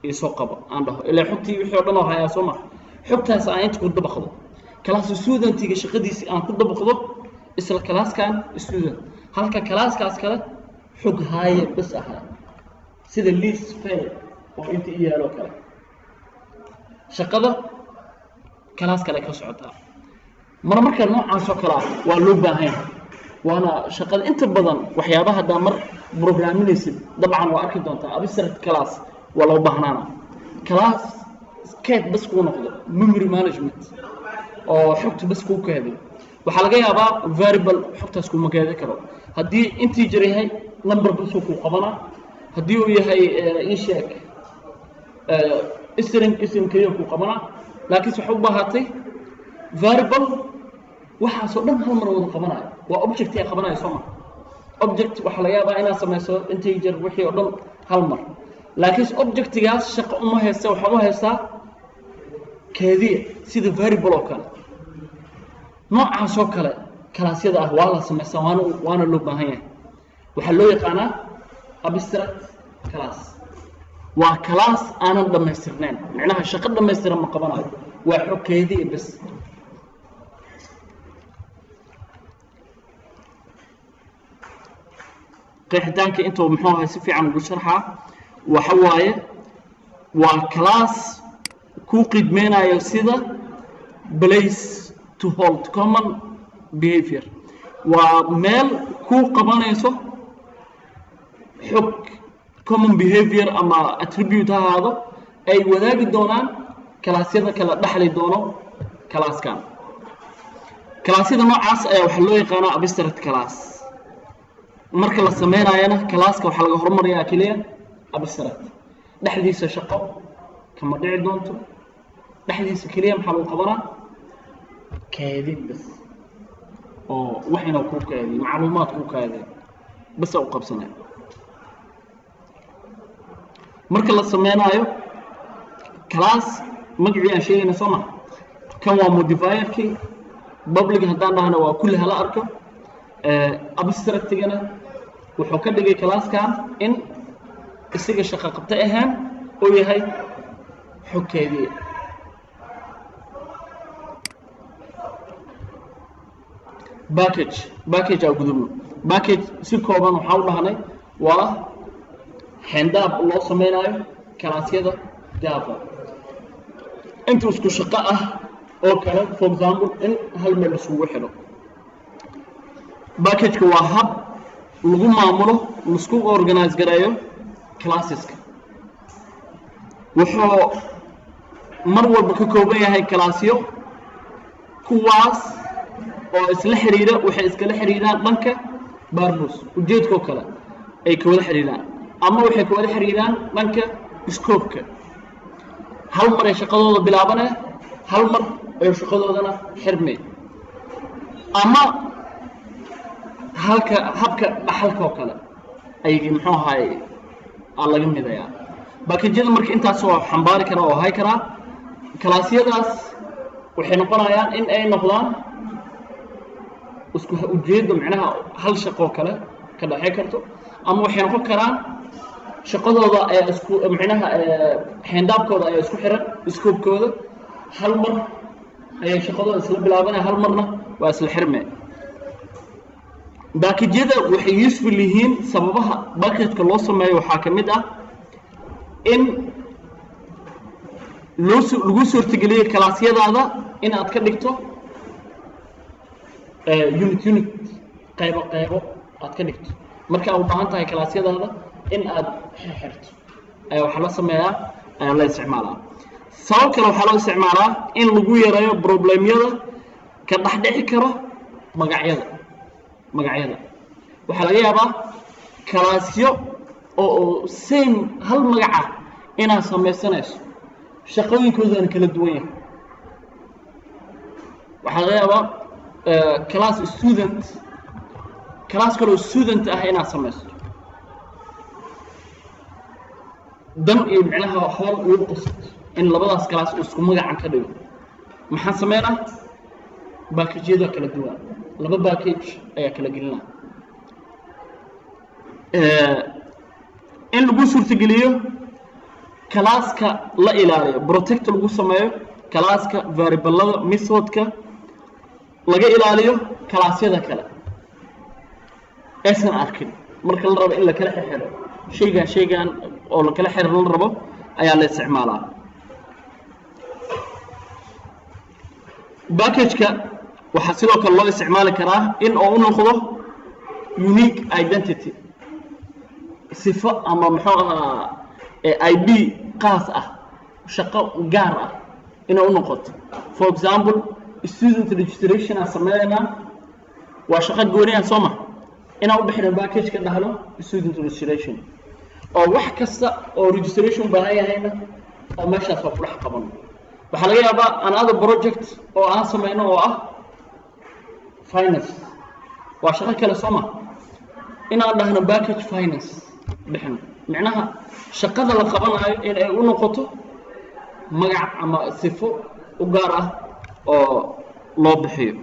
iisoo qabo aan dhaho, ilaa xogtii wixii o dhan oo hayaa soo ma, xogtaas aan inta ku dabaqdo class studentiga shaqadiisii aan ku dabaqdo isla classkan student, halka classkaas kale xog haaye bas ahaa sida list fail oo inta i yaaloo kale shaqada class kale ka socotaa. Marmarka noocaas oo kale ah waa loo baahan yahay, waana shaqada inta badan waxyaabaha haddaa mar programinaysid dabcan waa arki doontaa abstract class waa loo baahnaana. Class keed bas kuu noqdo memory management oo xogta bas kuu keediyo. Waxaa laga yaabaa variable xogtaas kuma keedi karo. Haddii integer yahay number basuu kuu qabanaa, haddii uu yahay ii sheeg string keliya kuu qabanaa, laakiinse waxay u baahatay variable waxaasoo dhan hal mar wada qabanayo. Waa object ay qabanayo soo ma. Object waxaa laga yaabaa inaad samayso integer wixii oo dhan hal mar, laakiinse objectigaas shaqo uma haysta, waxaa u haystaa keediya sida variable oo kale. Noocaas oo kale kalaasyada ah waa la samaystaa, waana loo baahan yahay. Waxaa loo yaqaanaa abstract class. Waa class aanan dhammaystirnayn, micnaha shaqo dhammaystiran ma qabanayo, waa xog keediya bas. Qeexitaanka intuu muxuu ahay si fiican ugu sharxaa waxa waaye waa class ku qidmeynayo sida place to hold common behavior, waa meel ku qabanayso xog common behavior ama attribute ha ahaado ay wadaagi doonaan kalaasyada kala dhaxli doono classkan. Kalaasyada noocaas ayaa waxaa loo yaqaanaa abstract class. Marka la sameynayana classka waxaa laga hormariyaa keliya abstract, dhexdiisa shaqo kama dhici doonto, dhexdiisa keliya maxaa lagu qabanaa kaadin bas, oo waxayna ku kaadiyo macluumaad ku kaadiyo bas u qabsanaya. Marka la sameynayo class magacii aan sheegayna soo ma, kan waa modifierkii public haddaan dhahna waa kulli hala arko. Abstractigana wuxuu ka dhigay classkan in isaga shaqo qabta ahaan uu yahay xogkeedii. Package aa gudubno. Package si kooban waxaa u dhahnay waa xendaab loo sameynayo kalaasyada Java inta isku shaqo ah oo kale, for example in hal meel isugu xidho. Package-ka waa hab lagu maamulo laisku organize gareeyo classeska. Wuxuu mar walba ka kooban yahay kalaasyo kuwaas oo isla xiriira, waxay iskala xiriiraan dhanka barbus ujeedkoo kale ay ka wada xiriiraan, ama waxay ka wada xiriiraan dhanka scope-ka. Hal mar ay shaqadooda bilaabanee, hal mar ay shaqadoodana xirmay, ama halka habka dhaxalka oo kale ay muxuu ahaay aa laga midayaa. Baakajyada marka intaas oo xambaari karaa oo hay karaa kalaasyadaas waxay noqonayaan in ay noqdaan isku ujeeddo, micnaha hal shaqo kale ka dhaxay karto, ama waxay noqon karaan shaqadooda ayaa isku micnaha xeendaabkooda ayaa isku xiran scope-kooda, hal mar ayay shaqadooda isla bilaabanaya, hal marna waa isla xirmaya. Baakajyada waxay useful yihiin. Sababaha package-ka loo sameeyo waxaa ka mid ah in lagu suurtageliyo kalaasyadaada in aad ka dhigto unit qaybo qaybo aad ka dhigto. Marka aad u baahan tahay kalaasyadaada in aad xirxirto ayaa waxaa la sameeyaa, ayaa la isticmaalaa. Sabab kale waxaa loo isticmaalaa in lagu yareeyo problemyada ka dhexdhici karo Magacyada, magacyada waxaa laga yaabaa classyo oo same hal magaca inaad samaysanayso, shaqooyinkoodana kala duwan yahay. Waxaa laga yaabaa class student, class kaloo student ah inaad samaysto, dan iyo micnaha hool ugu qasto in labadaas class uu isku magacan ka dhigo. Maxaan sameynaa? Packageyada kala duwan, laba package ayaa kala gelinaa. In lagu suurtageliyo classka la ilaaliyo, protect lagu sameeyo classka, variablada, methodka laga ilaaliyo classyada kale aysan arkin. Marka la rabo in la kala xirxiro shaygan, shaygan oo la kala xiro la rabo ayaa la isticmaalaa. Package-ka waxaa sidoo kale loo isticmaali karaa in oo u noqdo unique identity, sifo ama muxuu ahaa ID qaas ah, shaqo gaar ah inay u noqoto. For example, student registration aan sameynaynaa, waa shaqo gooni ah, soo ma? Inaan u bixino package-ka, dhahno student registration, oo wax kasta oo registration u baahan yahayna oo meeshaas waa ku dhex qabano. Waxaa laga yaabaa another project oo aan sameyno oo ah finance, waa shaqo kale, soo ma? Inaan dhahno package finance bixino, micnaha shaqada la qabanayo in ay u noqoto magac ama sifo u gaar ah oo loo bixiyo.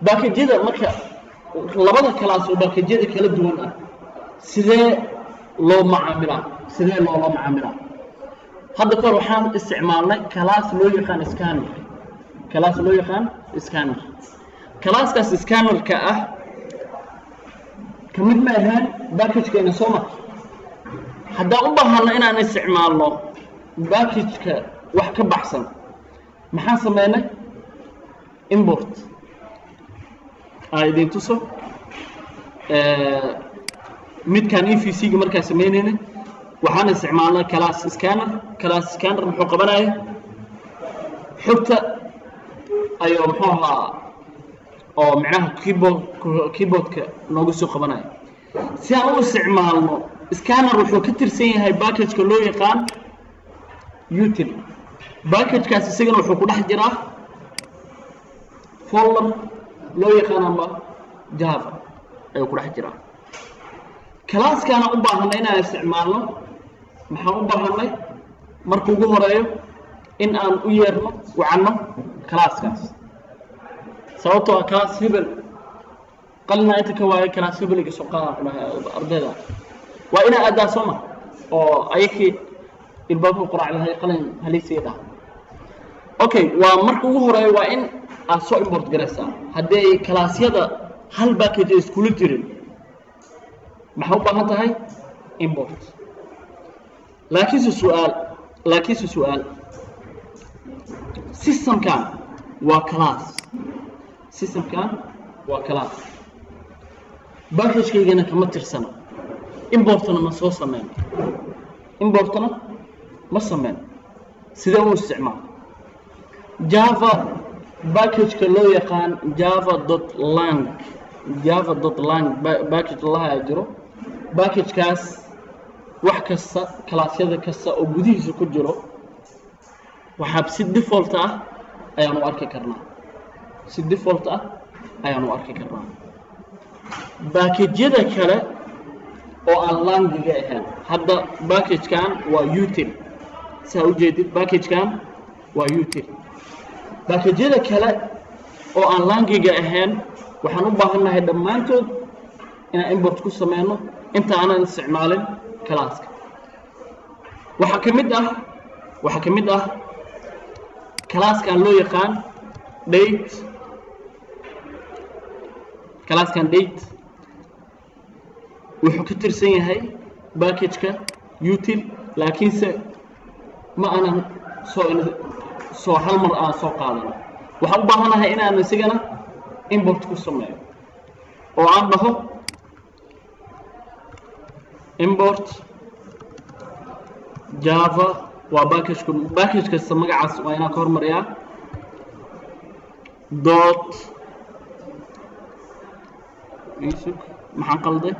Package-yada marka labada class oo package-yada kala duwan ah sidee loo macaamilaa? Sidee loola macaamilaa? Hadda kahor waxaan isticmaalnay class loo yaqaan scanner, class loo yaqaan scanner. Classkaas scannerka ah kamid ma ahaan package-keena, soo ma? Haddaan u baahano inaan isticmaalno package-ka wax ka baxsan, maxaan sameynay? Import aan idin tuso. Midkaan EVC-ga markaan sameynaynay waxaan isticmaalnay class scanner. Class scanner muxuu qabanaya? Xogta ayuu muxuu ahaa oo micnaha keyboardka noogu soo qabanaya. Si aan u isticmaalno scanner, wuxuu ka tirsan yahay package-ka loo yaqaan util. Package-kaas isagana wuxuu ku dhex jiraa folder loo yaqaan ama Java ayuu ku dhex jiraa. Classkaana u baahanay inaan isticmaalno, maxaan u baahanay? Marka ugu horeeyo in aan u yeerno, wacanno classkaas, sababtoo ah class hebel qalina inta ka waayo, class hebel iga soo qaadaan ku dhahay ardayda, waa inaa aadaa, soo ma? Oo ayakii ilbaabka quraacdahay qalin halisii dhaha. Okay, waa marka ugu horeeyo waa in aad soo import garaysaa. Haddii ay classyada hal package ay iskula jirin, maxaa u baahan tahay? Import. Laakiinse su-aal, systemkan waa class, systemkan waa class, package-kaygana kama tirsano, importna ma soo sameyn, importna ma sameyn, sidee u isticmaal? Java package-ka loo yaqaan java.lang, java.lang package lahaa jiro. Package-kaas wax kasta, classyada kasta oo gudihiisa ku jiro, waxaa si default ah ayaan u arki karnaa, si default ah ayaan u arki karnaa. Package-yada kale oo aan langiga ahayn, hadda package-kan waa util, saa ujeedid, package-kan waa util. Package-yada kale oo aan langiga ahayn waxaan u baahannahay dhammaantood inaan import ku sameyno inta aanan isticmaalin classka. Waxaa ka mid ah classkan loo yaqaan date. Classkan date wuxuu ka tirsan yahay package-ka util, laakiinse ma aanan soo hal mar aan soo qaadano. Waxaan u baahanahay inaan isigana import ku sameeyo oo aan dhaho import Java. Waa package-ku, package kasta magacaas waa inaan ka hormariyaa. Dot isug, maxaan qalday?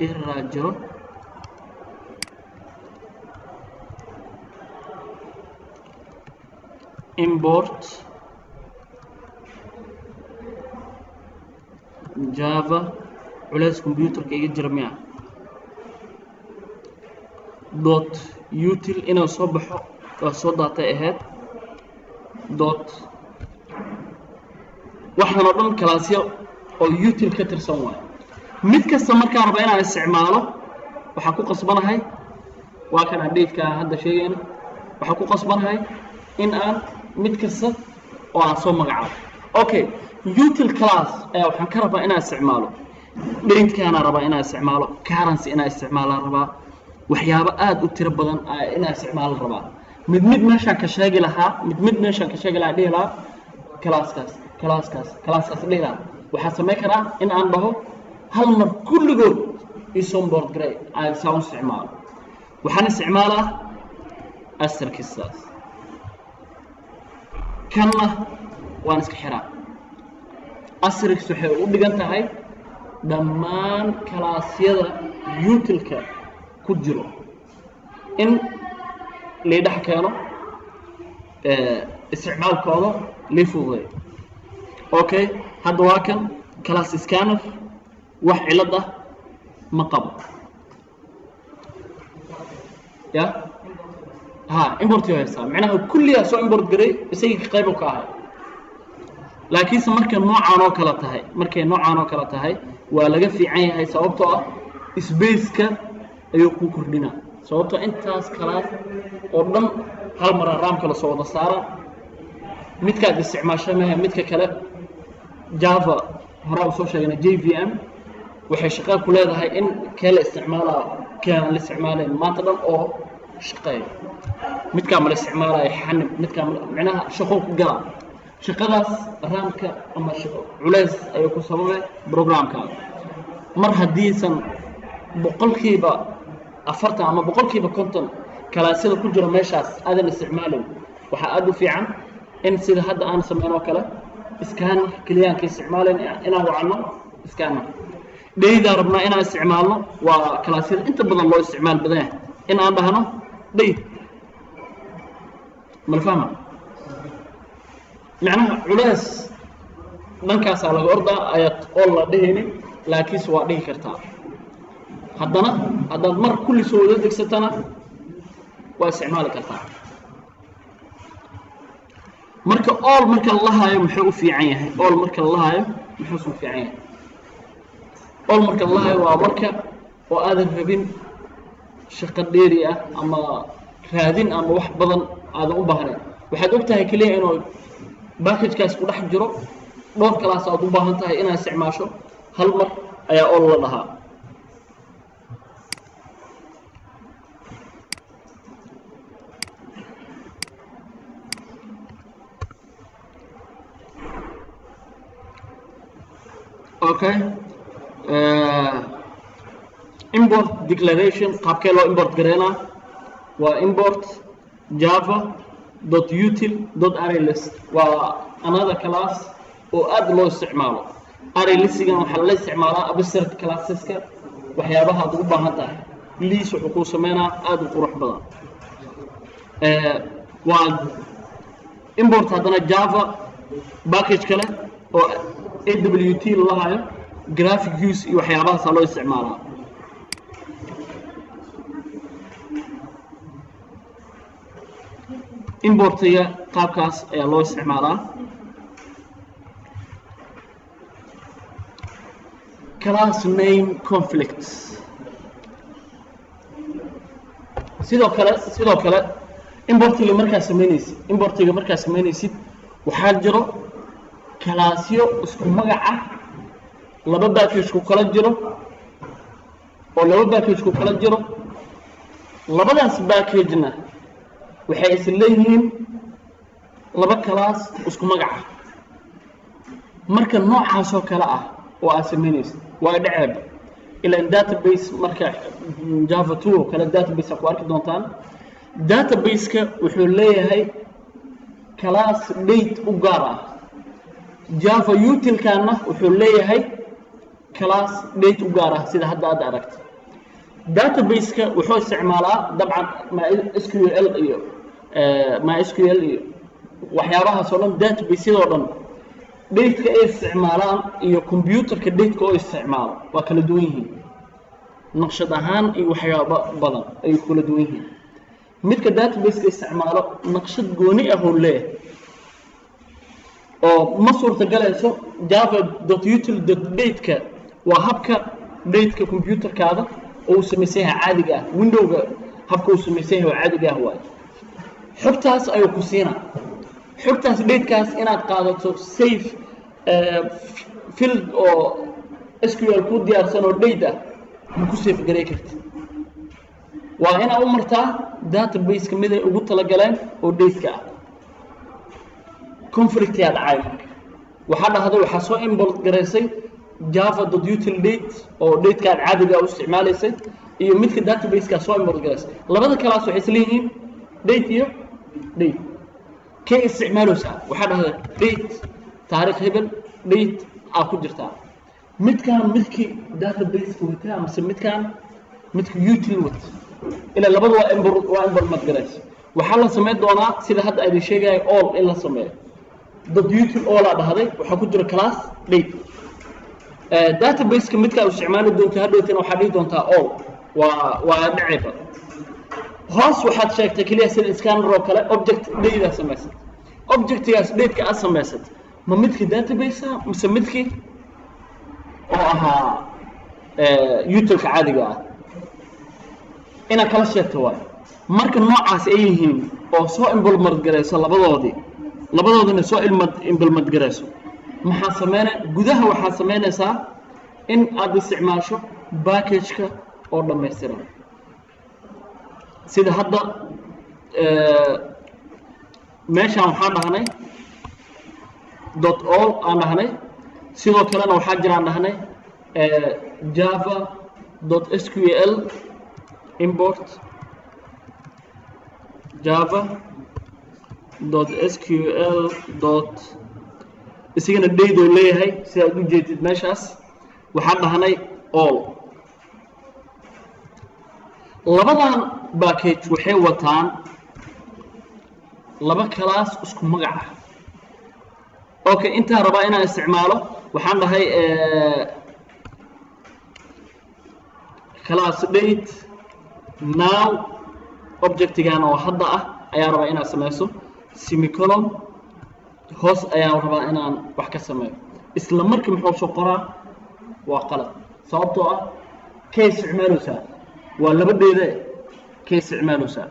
Error jiro. Import Java, culays computerka iga jira miya? Dot util inuu soo baxo waa soo daatay ahayd. Dot waxaan oo dhan classyo oo util ka tirsan waayo. Mid kasta markaan raba inaan isticmaalo, waxaan ku qasbanahay, waa kan aan dateka hadda sheegayna, waxaan ku qasbanahay in aan mid kasta oo aan soo magacaabo. Okay, util class ayaa waxaan ka rabaa inaan isticmaalo, datekaana rabaa inaan isticmaalo, currency inaan isticmaalaan rabaa, waxyaabo aada u tiro badan inaan isticmaalan rabaa. Mid mid meeshaan ka sheegi lahaa, mid mid meeshaan ka sheegi lahaa, dhihi lahaa classkaas, classkaas, classkaas dhihi lahaa, waxaan samayn karaa in aan dhaho hal mar kulligood isoo import garay aan saa u isticmaalo. Waxaan isticmaalaa asteriskiisaas, kanna waan iska xiraa. Asterisk waxay u dhigan tahay dhammaan classyada utilka ku jiro in laydhex keeno, isticmaalkooda lii fududay. Okay, hadda waa kan class scanner, wax cilad ah ma qabo. Ya ha, import haystaa, macnaha kulligaa soo import garay, isagii ka qayb ka ahay. Laakiinse markay noocaan oo kale tahay, markay noocaan oo kale tahay, waa laga fiican yahay, sababtoo ah spaceka ayuu ku kordhinaa, sababtoo intaas class oo dhan hal mara RAMka lasoo wada saara. Midkaad isticmaasha mahe midka kale. Java horaa u soo sheegnay, JVM waxay shaqaa ku leedahay in kee la isticmaalaa, kee aan la isticmaalayn, maanta dhan oo shaqeeyo. Midkaa ma la isticmaalayo xanib, midkaa micnaha shaqo ku galaa, shaqadaas RAMka ama culays ayuu ku sababay programkaada. Mar haddiisan 40% ama 50% classyada ku jiro meeshaas aadan isticmaalayn, waxaa aada u fiican in sida hadda aan samayn oo kale, scanner keliyaanka isticmaalayn, inaan wacno scanner. Dateaa rabnaa inaan isticmaalno, waa classyada inta badan loo isticmaal badan yahay, in aan dhahno date. Mala fahma? Macnaha culays dhankaasaa laga ordaa ayaad oo la dhehaynin, laakiinse waa dhihi kartaa. Haddana haddaad mar kulli soo wada degsatana, waa isticmaali kartaa. Marka all marka la lahaayo muxuu u fiican yahay? All marka la lahaayo muxuusu u fiican yahay? All marka la lahaayo waa marka oo aadan rabin shaqo dheeri ah ama raadin ama wax badan aadan u baahnayn. Waxaad og tahay keliya inuu packagekaas ku dhex jiro dhowr class aad u baahan tahay inaad isticmaasho, hal mar ayaa all la dhahaa. Okay, import declaration, qaabkee loo import gareynaa? Waa import java dot util dot array list. Waa another class oo aad loo isticmaalo. Array listigan waxaa lala isticmaalaa abstract classeska, waxyaabaha aad ugu baahan tahay liis wuxuu kuu sameynaa aada u qurux badan. Waa import haddana Java package kale oo AWT lalahayo, graphic use iyo waxyaabahaasaa loo isticmaalaa. Importiga qaabkaas ayaa loo isticmaalaa. Class name conflicts sidoo kale importiga markaa samaynaysid, waxaa jiro classyo isku magac ah, laba package ku kala jiro, oo laba package ku kala jiro. Labadaas package-na waxay is leeyihiin laba class isku magac ah. Marka noocaasoo kale ah oo aad samaynaysid, waa dheceeba. Ilaan database marka Java 2 oo kale database ku arki doontaan. Database-ka wuxuu leeyahay class date u gaar ah, Java util-kana wuxuu leeyahay class date u gaar ah. Sida hadda aad aragto, database-ka wuxuu isticmaalaa dabcan MySQL iyo MySQL iyo waxyaabahaas oo dhan. Database-yadoo dhan date-ka ay isticmaalaan iyo computerka date-ka oo isticmaalo waa kala duwan yihiin, naqshad ahaan iyo waxyaabo badan ayay kala duwan yihiin. Midka database-ka isticmaalo naqshad gooni ah oo leeyahay oo ma suurtagalayso. java.util.date-ka waa habka date-ka computerkaada oo uu samaysan yahay caadiga ah, windowga habka uu samaysan yahay oo caadiga ah waayo. Xogtaas ayuu ku siinaa, xogtaas date-kaas inaad qaadato safe field oo SQL ku diyaarsan oo date ah ma ku save garay kartid. Waa inaad u martaa database-ka mid ay ugu talagaleen oo date-ka ah. Conflict-yaa dhacay. Marka waxaa dhahday, waxaa soo import garaysay java.util date oo date-ka aad caadiga u isticmaalaysay iyo midka database-ka soo import garaysay. Labada class waxay isleeyihiin date iyo date kay isticmaaleysaa. Waxaa dhahday date taariikh hebel date aa ku jirtaa, midkaan midkii database-ka wataa amase midkaan midka util wata? Ilaa labada waa import, waa import garaysa. Waxaa la samayn doonaa, sida hadda idin sheegayo, all in la sameeyo. .util all aa dhahday, waxaa ku jira class date. Database-ka midka aad isticmaali doonto hadhowtana waxaa dhihi doontaa all, waa dhacayba. Hoos waxaad sheegtay keliya sida scanner oo kale object date aad samaysat. Objectigaas date-ka aad samaysat ma midkii database ah mise midkii oo ahaa utilka caadiga ah? Inaad kala sheegto waayo. Marka noocaas ay yihiin oo soo implement garayso labadoodii, labadoodina soo implement garayso, maxaa sameyna? Gudaha waxaad samaynaysaa in aad isticmaasho package-ka oo dhammaystiran. Sida hadda meeshaan waxaan dhahnay .all aan dhahnay. Sidoo kalena waxaa jiraan dhahnay java.sql import java.sql dot isagana date oo leeyahay. Sidaad u jeedid meeshaas waxaan dhahnay all. Labadan package waxay wataan laba class isku magac ah. Okay, intaan rabaa inaan isticmaalo, waxaan dhahay class date now, objectigan oo hadda ah ayaan rabaa inaad sameyso, semicolon, hoos ayaan rabaa inaan wax ka sameeyo. Isla markii muxuu soo qoraa? Waa qalad. Sababtoo ah kay isticmaaleysaa? Waa labadheeda kay isticmaaleysaa?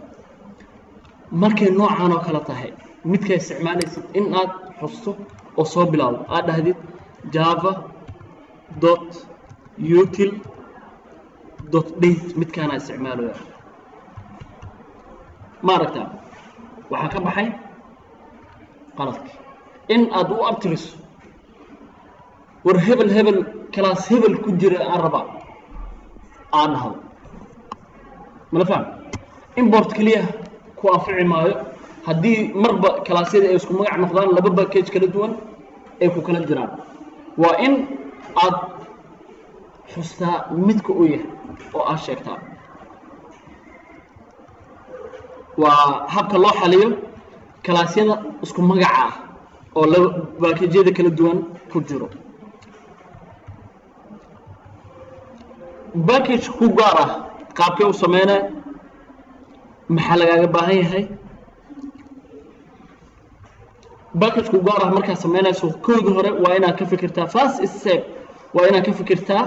Markay noocaan oo kale tahay, midkaa isticmaalaysid in aad xusto oo soo bilaabo aad dhahdid java.util.date, midkaanaa isticmaalaya. Ma aragtaa? Waxaa ka baxay qaladki in aad u abtiriso war hebel hebel class hebel ku jira aan rabaa aad dhahdo. Mala faham? Import keliya ku anfici maayo haddii marba classyada ay isku magac noqdaan, laba package kala duwan ay ku kala jiraan. Waa in aad xustaa midka uu yahay oo aad sheegtaa. Waa habka loo xaliyo classyada isku magaca ah oo laba package-yada kala duwan ku jiro. Package ku gaar ah qaabkee u sameynaya? Maxaa lagaaga baahan yahay package ku gaar ah markaad sameynayso? Kooda hore waa inaad ka fikirtaa, first step waa inaad ka fikirtaa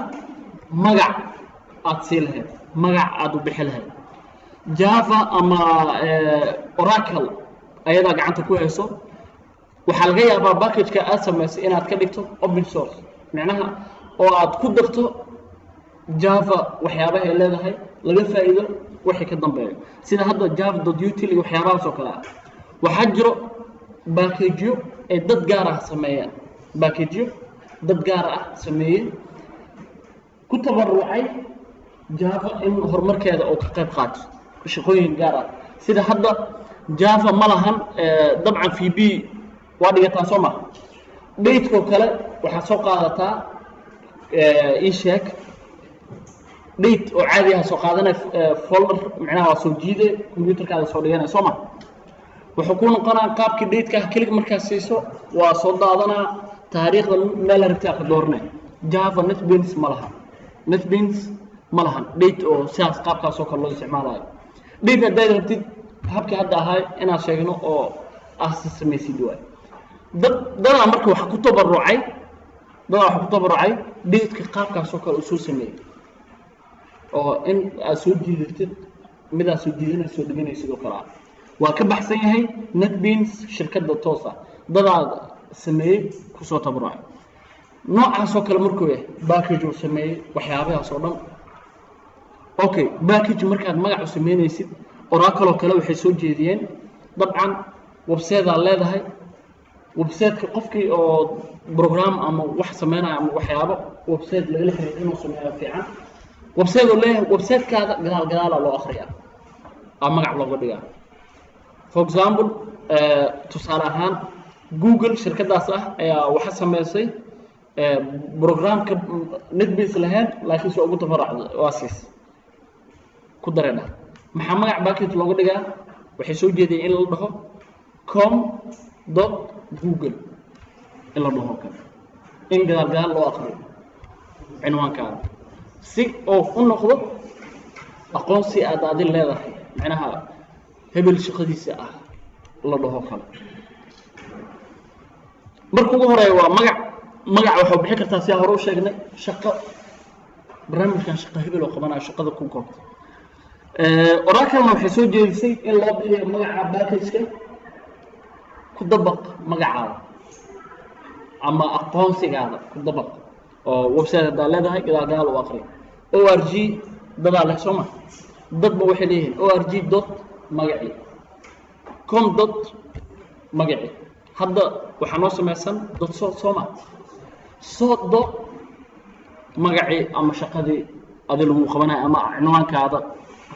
magac aad sii lahayd, magac aad u bixi lahayd. Java ama Oracle ayadaa gacanta ku hayso. Waxaa laga yaabaa package-ka aad samaysay inaad ka dhigto open source, micnaha oo aad ku darto Java waxyaabaha ay leedahay laga faa'iido wixii ka dambeeyo, sida hadda java.util iyo waxyaabahaas oo kale ah. Waxaa jiro packageyo ay dad gaar ah sameeyeen, packageyo dad gaar ah sameeyey. Ku tabarucay Java in horumarkeeda oo ka qayb qaato shaqooyin gaar ah. Sida hadda Java ma lahan, dabcan VB waa dhigataa soo ma? Date-koo kale waxaa soo qaadataa, ii sheeg, date oo caadi ah soo qaadanay, folder macnaha waa soo jiide, computerkaada soo dhiganaya soo ma? Wuxuu ku noqonaa qaabkii date-ka ah. Click markaad siiso waa soo daadanaa, taariikhda meel rabtaa ka dooranay. Java NetBeans ma laha, NetBeans ma lahan date oo sidaas qaabkaas oo kale loo isticmaalayo. Date haddaad rabtid, habkii hadda ahay inaad sheegno oo aad samaysid waay. Dad dadaa marka waxa ku tabarucay, dadaa waxa ku tabarucay date-ka qaabkaas oo kale uu soo sameeyey, oo in aad soo jiidatid, mid aad soo jiidanayso soo dhiganaysid oo kale ah. Waa ka baxsan yahay NetBeans shirkadda toos ah, dadaad sameeyey kusoo tabarucay noocaas oo kale. Markuu yahay package uu sameeyey waxyaabahaas oo dhan. Okay, package markaad magac u sameynaysid, Oracle oo kale waxay soo jeediyeen, dabcan website-aad leedahay, website-ka qofkii oo program ama wax sameynaya ama waxyaabo website lagala xiriir inuu sameeyo fiican. Website oo leeyahay, website-kaada gadaal gadaala loo akhriyaa aa magac looga dhigaa. For example, tusaale ahaan, Google shirkadaas ah ayaa waxa sameysay programka NetBeans lahayn, laakiin se ugu tafaracda waa siis ku dareedha. Maxaa magac package looga dhigaa? Waxay soo jeediyeen in la dhaho com.google, in la dhaho kale, in gadaal gadaal loo aqriyo cinwaankaada si oo u noqdo aqoonsi aad adin leedahay, macnaha hebel shaqadiisa ah la dhaho kale. Marka ugu horeeya waa magac. Magaca waxaa bixin kartaa, sidaa hore u sheegnay, shaqo barnaamijkan shaqo hebel oo qabanayo, shaqada ku koobta. Oracle-na waxay soo jeedisay in loo bixiyo magaca package-ka ku dabaq magacaada ama aqoonsigaada ku dabaq, oo website haddaa leedahay gadaal gadaal u aqri. ORG dadaa leh soo ma? Dadba waxay leeyihiin ORG dot magaci, com dot magaci. Hadda waxaa noo samaysan dot so soo ma? So dot magacii ama shaqadii adi lagu qabanayo ama cinwaankaada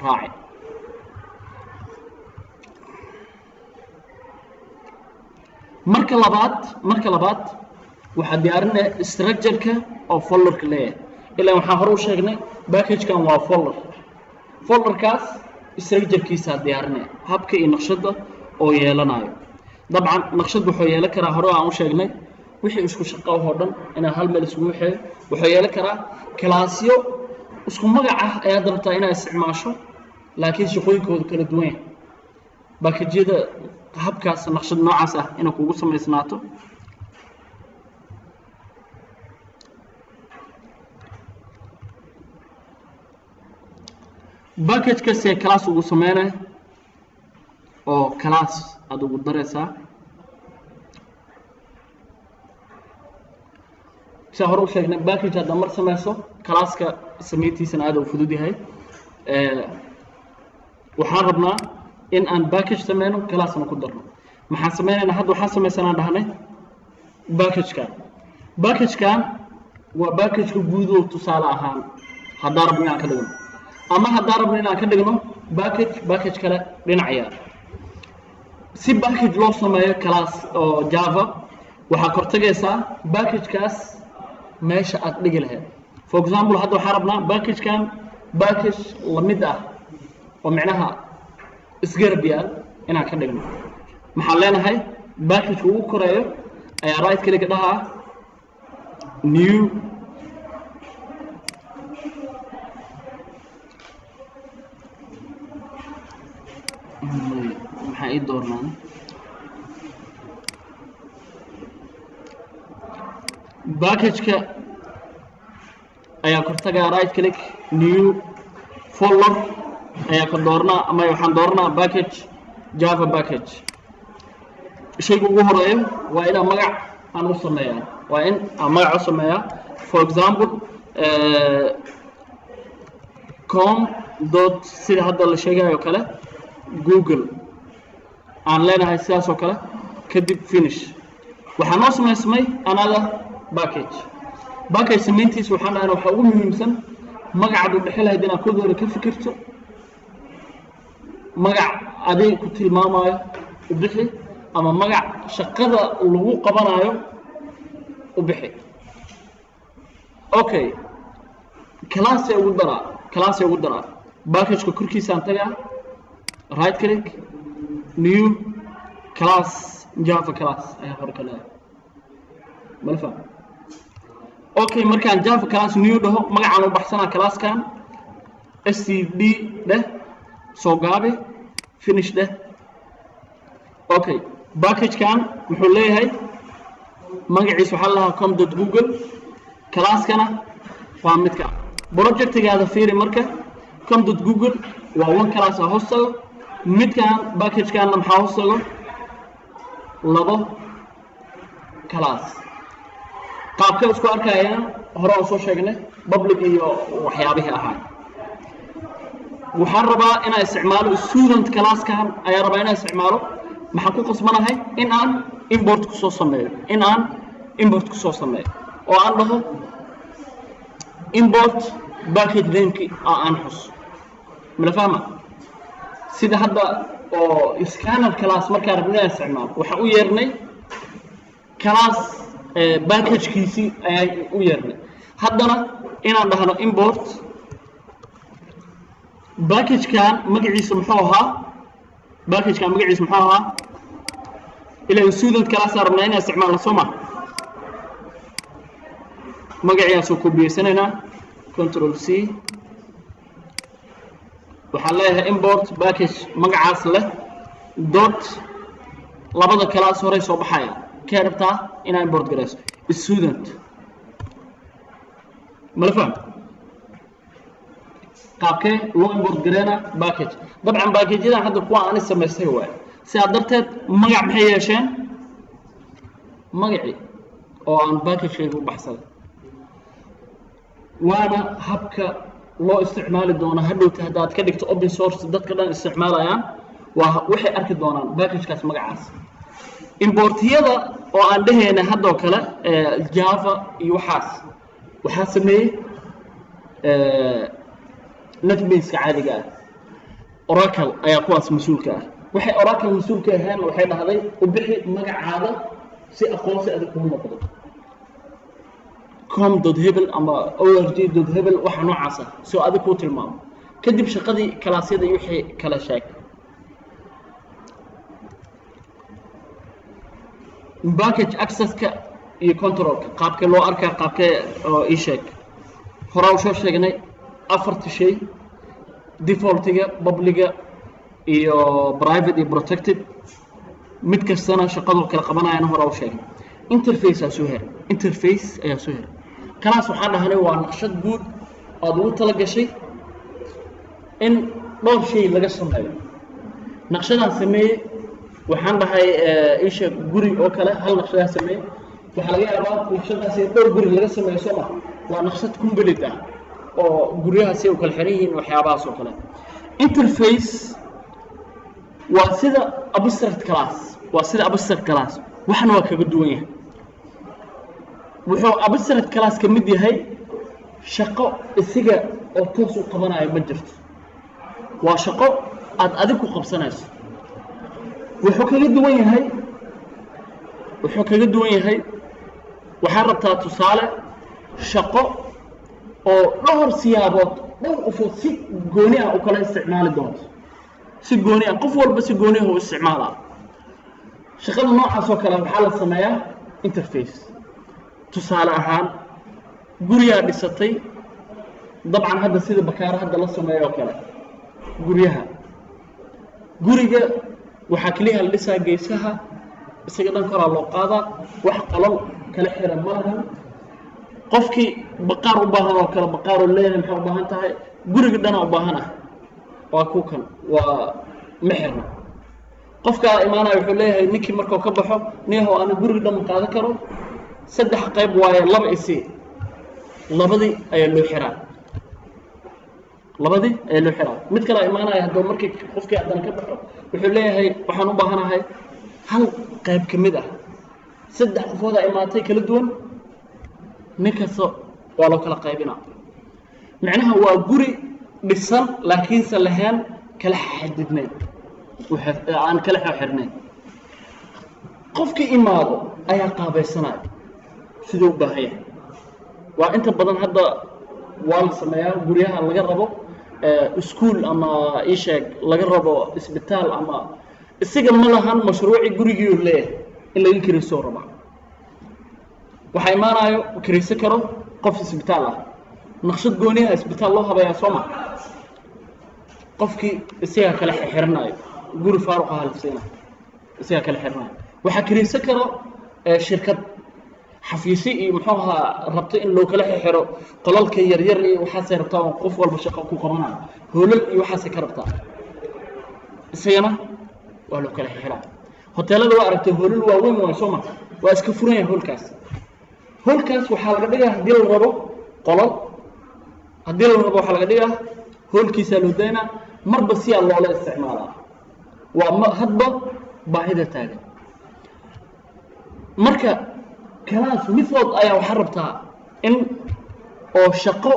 raaci. Marka labaad waxaa diyaarinaya structure-ka oo folderka leeyahay. Ilaa waxaan hore u sheegnay package-kan waa folder. Folderkaas structure-kiisaa diyaarinaya, habka iyo naqshadda oo yeelanayo. Dabcan naqshad wuxuu yeelan karaa, hore aan u sheegnay, wixii isku shaqo oo dhan inaan hal meel isugu waxeeyo. Wuxuu yeelan karaa kalaasyo isku magac ah ayaad rabtaa inaad isticmaasho, laakiin shaqooyinkoodu kala duwan yahay. Package-yada habkaas naqshad noocaas ah inay kugu samaysnaato. Package kastee class ugu sameynaya oo class aada ugu daraysaa. Siaa hore u sheegnay, package haddaa mar sameyso, classka samayntiisana aada u fudud yahay. Waxaan rabnaa in aan package sameyno, classna ku darno. Maxaan sameynaynaa hadda? Waxaan sameysanaan dhahnay packagekan. Packagekan waa packageka guud oo tusaale ahaan haddaan rabno inaan ka dhigno, ama haddaan rabno inaan ka dhigno package, package kale dhinacaya. Si package loo sameeyo class oo Java, waxaa kortagaysaa packagekaas meesha aad dhigi lahayd. For example, hadda waxaan rabnaa packagekan package lamid ah oo micnaha isgarab yaal inaan ka dhigno. Maxaan leenahay? Packageka ugu koreeyo ayaa right click dhahaa, new maxaa ii doornaan? Packageka ayaa kortagaa, right click, new folder ayaa ka dooranaa, ama waxaan dooranaa package, Java package. Shayga ugu horeeyo waa inaan magac aan u sameeyaa, waa in aan magac u sameeyaa. For example, com dot, sida hadda la sheegayo kale, Google aan leenahay, sidaas oo kale. Kadib finish. Waxaa noo samaysmay another package. Package samayntiisa waxaan dhahnay waxaa ugu muhiimsan magacaad u dhexi lahayd inaad kood hore ka fikirto. Magac adig ku tilmaamaayo u bixi ama magac shaqada lagu qabanayo u bixi. Okay, classay ugu daraa, classay ugu daraa. Packageka korkiisaan tagaa, right click, new class, Java class ayaa hore ka leedahay malfa. Okay, markaan Java class new dhaho, magacaan u baxsanaa classkan std dheh, soo gaabi, finish dheh. Okay, packagekan muxuu leeyahay? Magaciisa waxaa lahaa com.google, classkana waa midka projectigaada. Fiiri marka, com.google waa one class a hoos tago. Midkan packagekanna maxaa hoos tago? Labo class. Qaabkay isku arkayaan hore aan soo sheegnay, public iyo waxyaabihii ahaa. Waxaan rabaa inaan isticmaalo student classkan ayaa rabaa inaan isticmaalo. Maxaan ku qasbanahay? In aan import kusoo sameeyo, in aan import kusoo sameeyo oo aan dhaho import package nameki oo aan xus. Mala fahma? Sida hadda oo scanner class markaan rabno inaan isticmaalo, waxaan u yeernay class packagekiisii ayaan u yeernay. Haddana inaan dhahno import packagekan magaciisa muxuu ahaa? Packagekan magaciisa muxuu ahaa? Ilaa student class aan rabnaa inaan isticmaalno, soo ma? Magaciaan soo kobiyeysanaynaa, Control C. Waxaan leeyahay import package magacaas leh dot labada class horey soo baxaya. Kee rabtaa inaa import garayso? Student. Mala faham qaabkee loo import gareyna package? Dabcan packageyadan hadda kuwa aani samaystay waay. Sidaa darteed magac maxay yeesheen? Magacii oo aan packagekayga u baxsaday. Waana habka loo isticmaali doono hadhowta. Haddaad ka dhigto open source, dadka dhan isticmaalayaan, waa waxay arki doonaan packagekaas magacaas. Importiyada oo aan dhehayna haddoo kale Java iyo waxaas waxaa sameeyey NetBeanska caadiga ah. Oracle ayaa kuwaas mas-uulka ah. Waxay Oracle mas-uulka ahayn, waxay dhahday u bixi magacaada si aqoonsi adig kugu noqdo, com.hebel ama org.hebel, waxa noocaas ah, si oo adig kuu tilmaamo. Kadib shaqadii kalaasyada iyo wixii kala sheeg. Package accesska iyo controlka qaabkee loo arkaa? Qaabkee oo ii sheeg? Horaa u soo sheegnay afarta shay: defaultiga, publicga iyo private iyo protected. Mid kastana shaqadoo kala qabanayana horaa u sheegnay. Interface aa soo heray, interface ayaa soo heray. Class waxaa dhahnay waa naqshad guud aada ugu tala gashay in dhowr shay laga sameeyo. Naqshadaan sameeyey waxaan dhahay isha guri oo kale, hal naqshadaa sameeyey. Waxaa laga yaabaa naqshadaas in dhowr guri laga sameeyo, soo ma? Waa naqshad complete ah oo guryahaasi u kala xiran yihiin, waxyaabahaas oo kale. Interface waa sida abstract class, waa sida abstract class, waxna waa kaga duwan yahay. Wuxuu abstract class ka mid yahay shaqo isiga oo toos u qabanayo ma jirto, waa shaqo aada adig ku qabsanayso. Wuxuu kaga duwan yahay, wuxuu kaga duwan yahay, waxaad rabtaa tusaale shaqo oo dhowr siyaabood, dhowr qofood si gooni ah u kala isticmaali doonto, si gooni ah, qof walba si gooni ah u isticmaalaa. Shaqada noocaas oo kale waxaa la sameeyaa interface. Tusaale ahaan, guriyaa dhisatay, dabcan hadda sida bakaaro hadda la sameeyo oo kale guryaha. Guriga waxaa keliya la dhisaa geesaha, isaga dhan koraa loo qaadaa, wax qolol kala xiran ma lahan. Qofkii baqaar u baahan oo kale baqaaroo leeyahay, maxaa u baahan tahay? Guriga dhanaa u baahan ah, waa ku kan, waa ma xirna. Qofkaa imaanaya wuxuu leeyahay, ninkii markuu ka baxo, niyahow, ana guriga dhan ma qaadan karo, saddex qayb waaye, laba isi. Labadii ayaa loo xiraa, labadii ayaa loo xiraa. Mid kalaa imaanaya hadduu markii qofkii haddana ka baxo, wuxuu leeyahay waxaan u baahanahay hal qayb ka mid ah. Saddex qofoodaa imaatay kala duwan. Nin kasta waa loo kala qaybinaa. Micnaha waa guri dhisan laakiinse lahayn kala xadidnayn, aan kala xirnayn. Qofkii imaado ayaa qaabaysanaya siduu u baahan yahay. Waa inta badan hadda waa la sameeyaa guryaha laga rabo iskuul ama isheeg laga rabo isbitaal, ama isaga ma lahan mashruuci gurigiiu leeyahay in laga kiriisoo rabaa. Waxaa imaanayo kiriiso karo qof isbitaal ah, naqshad gooniha isbitaal loo habeeyaa, soo ma? Qofkii isagaa kala xiranayo, guri faaruq aha la siina, isagaa kala xiranayo. Waxaa kiriiso karo shirkad xafiisi iyo muxuu ahaa rabto in loo kala xiro qolalka yaryar iyo waxaasay rabtaa, oo qof walba shaqo ku qabanayo, hoolal iyo waxaasay ka rabtaa, isagana waa loo kala xiraa. Hoteelada waa aragtay, hoolal waaweyn waay, soo ma? Waa iska furan yahay hoolkaas. Hoolkaas waxaa laga dhigaa haddii la rabo qolal, haddii la rabo waxaa laga dhigaa hoolkiisaa loo daynaa, marba siyaa loola isticmaalaa, waa ma hadba baahida taagan. Marka class method ayaa waxaa rabtaa in oo shaqo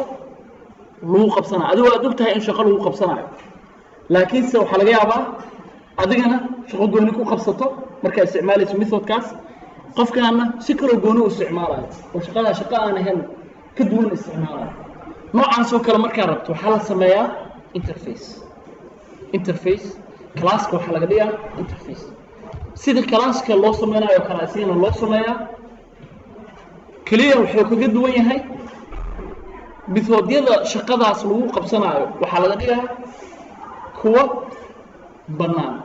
lagu qabsanayo. Adigo aad og tahay in shaqo lagu qabsanayo, laakiinse waxaa laga yaabaa adigana shaqo gooni ku qabsato markaa isticmaalayso methodkaas, qofkaana si kaloo gooni u isticmaalayo oo shaqadaa shaqo aan ahayn ka duwan isticmaalayo. Noocaasoo kale markaa rabto waxaa la sameeyaa interface. Interface classka waxaa laga dhigaa interface, sida classka loo sameynayo kale isigana loo sameeyaa. Keliya wuxuu kaga duwan yahay methodyada shaqadaas lagu qabsanaayo waxaa laga dhigaa kuwa bannaan.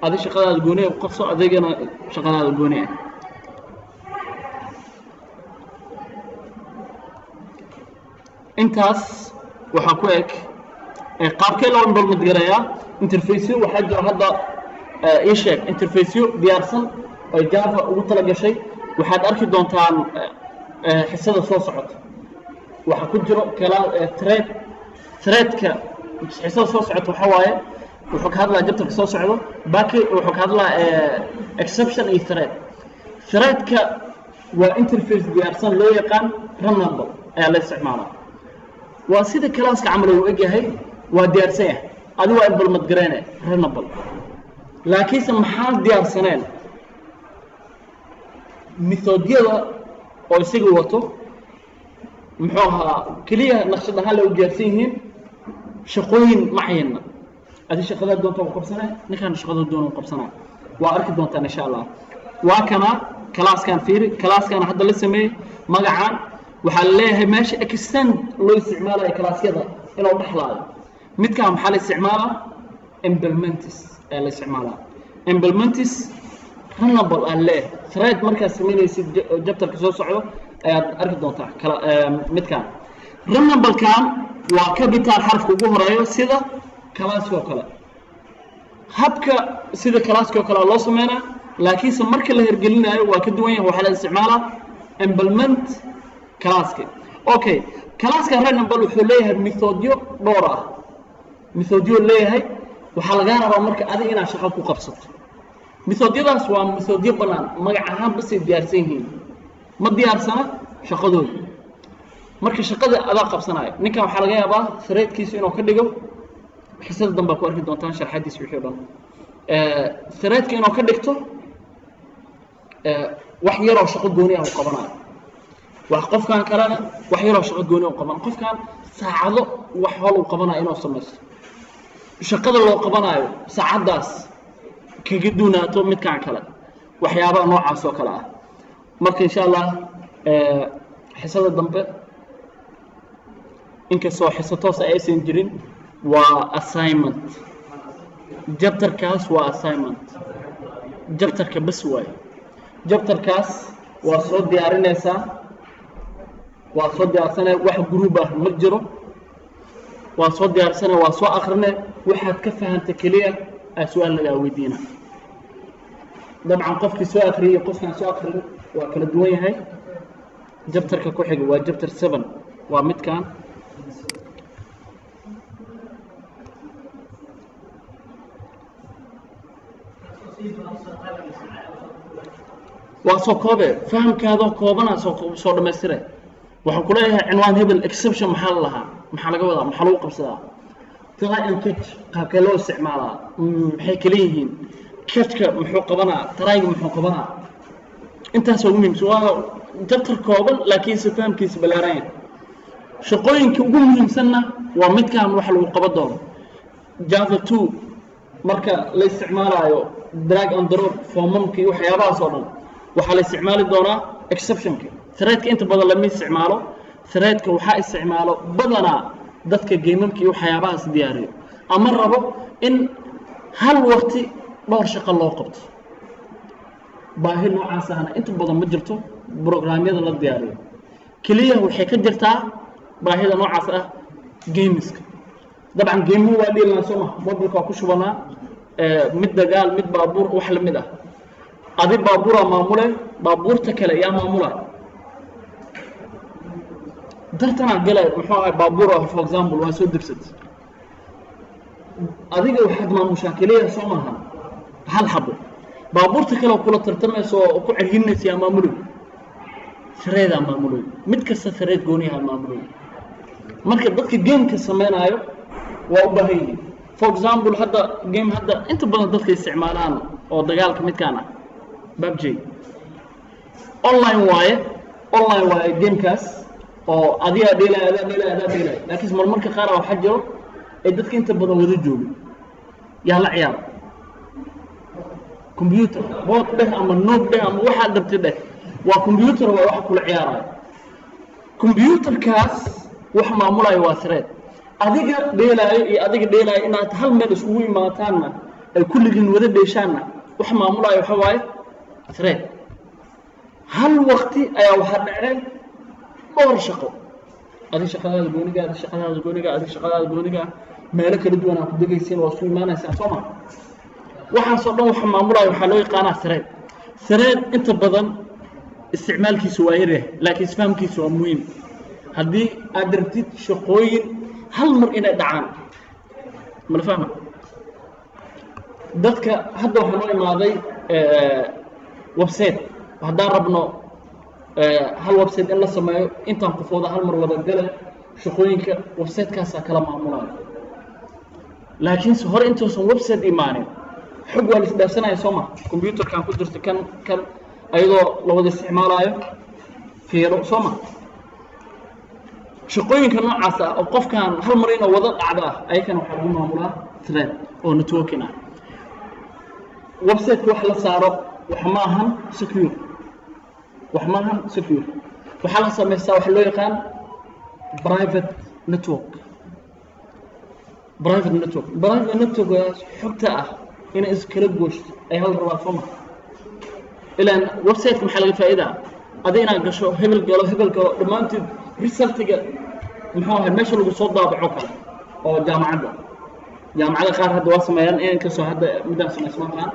Adi shaqadaada gooni ah ku qabso, adigana shaqadaada gooni ah. Intaas waxaa ku eg qaabkee loo implement gareeyaa interfaceyo. Waxaa jira hadda ii sheeg interfaceyo diyaarsan oy Java ugu tala gashay. Waxaad arki doontaan xisada soo socota waxaa ku jiro kala thread. Threadka xisada soo socota waxaa waaye wuxuu ka hadlaya chapterka soo socdo baki, wuxuu ka hadlaa exception iyo thread. Threadka waa interface diyaarsan loo yaqaan runnable ayaa la isticmaalaa. Waa sida classka camal uu egyahay, waa diyaarsan yahay, adi waa implement gareyne runnable. Laakiinse maxaa diyaarsaneen? Methodyada oo isaga wato muxuu ahaa keliya naqshad ahaan la u diyaarsan yihiin, shaqooyin macayana. Adi shaqadaa doonta u qabsanaya, ninkaana shaqada doona u qabsanaya. Waa arki doontaan insha Allah. Waa kana classkan, fiiri classkan hadda la sameeyey. Magacaan waxaa la leeyahay meesha extend loo isticmaalayo classyada inuu dhexlaayo. Midkaan maxaa la isticmaalaa? Implements ayaa la isticmaalaa, implements runnable aa leeyahay. Thread markaad samaynaysid chapterka soo socdo ayaad arki doontaa. Kala midkaan runnablekan waa capital xarafka ugu horeeyo, sida classka oo kale. Habka sida classka oo kale loo sameynaa, laakiinse marka la hirgelinayo waa ka duwan yahay. Waxaa la isticmaalaa implement classka. Okay, classka runnable wuxuu leeyahay methodyo dhowr ah, methodyo leeyahay. Waxaa lagaa rabaa marka adiga inaad shaqo ku qabsato. Methodyadaas waa methodyo bannaan, magac ahaan basay diyaarsan yihiin, ma diyaarsana shaqadooda. Marka shaqada adaa qabsanayo. Ninkan waxaa laga yaabaa threadkiisu inuu ka dhigo, xisada danbaa ku arki doontaan sharxadiis wixii o dhan, threadka inuu ka dhigto wax yaroo shaqo gooni ah u qabanayo wax, qofkan kalena wax yaroo shaqo gooni u qaban, qofkan saacado wax howl uu qabanayo inuu samaysto, shaqada loo qabanayo saacaddaas kaga duunaato midkan kale, waxyaabaha noocaas oo kale ah. Marka insha Allah xisada dambe, inkastoo xiso toos aysan jirin, waa assignment. Chapterkaas waa assignment, chapterka bas waaye. Chapterkaas waa soo diyaarinaysaa, waa soo diyaarsanaya. Wax group ah ma jiro. Waa soo diyaarsanaya, waa soo akrinay, waxaad ka fahanta keliya aa su-aal lagaa weydiina. Dabcan qofkii soo akriyay, qofkaan soo akrin waa kala duwan yahay. Chapterka ku xiga waa chapter 7, waa midkan. Waa soo koobe, fahamkaadoo koobana soo dhammaystire. Waxaan ku leeyahay cinwaan hebel, exception maxaa la lahaa, maxaa laga wadaa, maxaa lagu qabsadaa? Try and catch qaabkee loo isticmaalaa, maxay kala yihiin? Catchka muxuu qabanaa? Tryga muxuu qabanaa? Intaas ugu muhiimsan. Waa chapter kooban, laakiinse fahamkiisa ballaaran yahay. Shaqooyinka ugu muhiimsanna waa midkan waxa lagu qaban doono. Java 2 marka la isticmaalaayo drag and drop, formamka iyo waxyaabahaas oo dhan, waxaa la isticmaali doonaa exceptionka. Threadka inta badan lama isticmaalo. Threadka waxaa isticmaalo badanaa dadka gamamka iyo waxyaabahaas diyaariyo ama rabo in hal waqti dhowr shaqo loo qabto. Baahi noocaas ahna inta badan ma jirto. Programyada la diyaariyo keliya waxay ka jirtaa baahida noocaas ah gameska. Dabcan gameu waa dhiilnaa, soo ma? Mobilka waa ku shubanaa, mid dagaal, mid baabuur, wax lamid ah. Adi baabuuraa maamule, baabuurta kale yaa maamula? Tartanaa galay, muxuu ahay, baabuur ah, for example, waa soo degsat. Adiga waxaad maamushaa keliya, soo maaha, hal xabo. Baabuurta kale oo kula tartamayso oo ku celhinaysa yaa maamuloy? Threadaa maamuloy. Mid kasta thread gooniyaha maamuloy. Marka dadka gameka sameynaayo waa u baahan yihiin. For example, hadda game hadda inta badan dadka isticmaalaan oo dagaalka midkaan ah, PUBG, online waaye. Online waaye gamekaas oo adigaa dheelaya, adaa dheelaya, adaa dheelaya, laakiin marmarka qaar a waxaa jiro ay dadka inta badan wada joogin. Yaa la ciyaaro? Computer bot dheh ama noob dheh ama waxaad dhabtay dheh, waa computer, waa waxa kula ciyaarayo. Computerkaas wax maamulayo waa thread. Adiga dheelaayo iyo adiga dheelaayo inaad hal meel iskugu imaataanna ay kulligiin wada dheeshaanna, wax maamulayo waxa waaye thread. Hal waqti ayaa waxaa dhaceen dhowr shaqo: adi shaqadaada gooniga, adi shaqadaada gooniga, adi shaqadaada gooniga, meelo kala duwan aa ku degaysiin, waa isku imaanaysaa, soo ma? Waxaasoo dhan waxa maamulayo waxaa loo yaqaanaa thread. Thread inta badan isticmaalkiisu waa yaryahay, laakiin isfahamkiisu waa muhiim haddii aad rabtid shaqooyin hal mar inay dhacaan. Mala fahma? Dadka hadda waxaa noo imaaday website. Haddaan rabno hal website in la sameeyo, intaan qofooda hal mar wada gale, shaqooyinka website-kaasaa kala maamulayo. Laakiinse hore intuusan website imaanin, xog waa la isdhaafsanaya, soo ma? Computerkan ku jirta kan ayadoo la wada isticmaalaayo fiiro, soo ma? Shaqooyinka noocaas ah oo qofkan hal mar inuu wada dhacdo ah, ayakana waxaa lagu maamulaa thread oo networking ah. Website-ka wax la saaro wax ma ahan secure, wax ma ahan secure. Waxaa la samaystaa waxa loo yaqaan private network. Private network, private networkaas xogta ah inay iskala gooshto ayaa la rabaa, soo ma? Ilaan website-ka maxaa laga faa'iidaa? Adi inaad gasho, hebel galo, hebel galo, dhammaantood resultiga, muxuu ahay, meesha lagu soo daabaco kale oo jaamacadda. Jaamacada qaar hadda waa sameeyaan, inkastoo hadda middaan samaysma aqaan.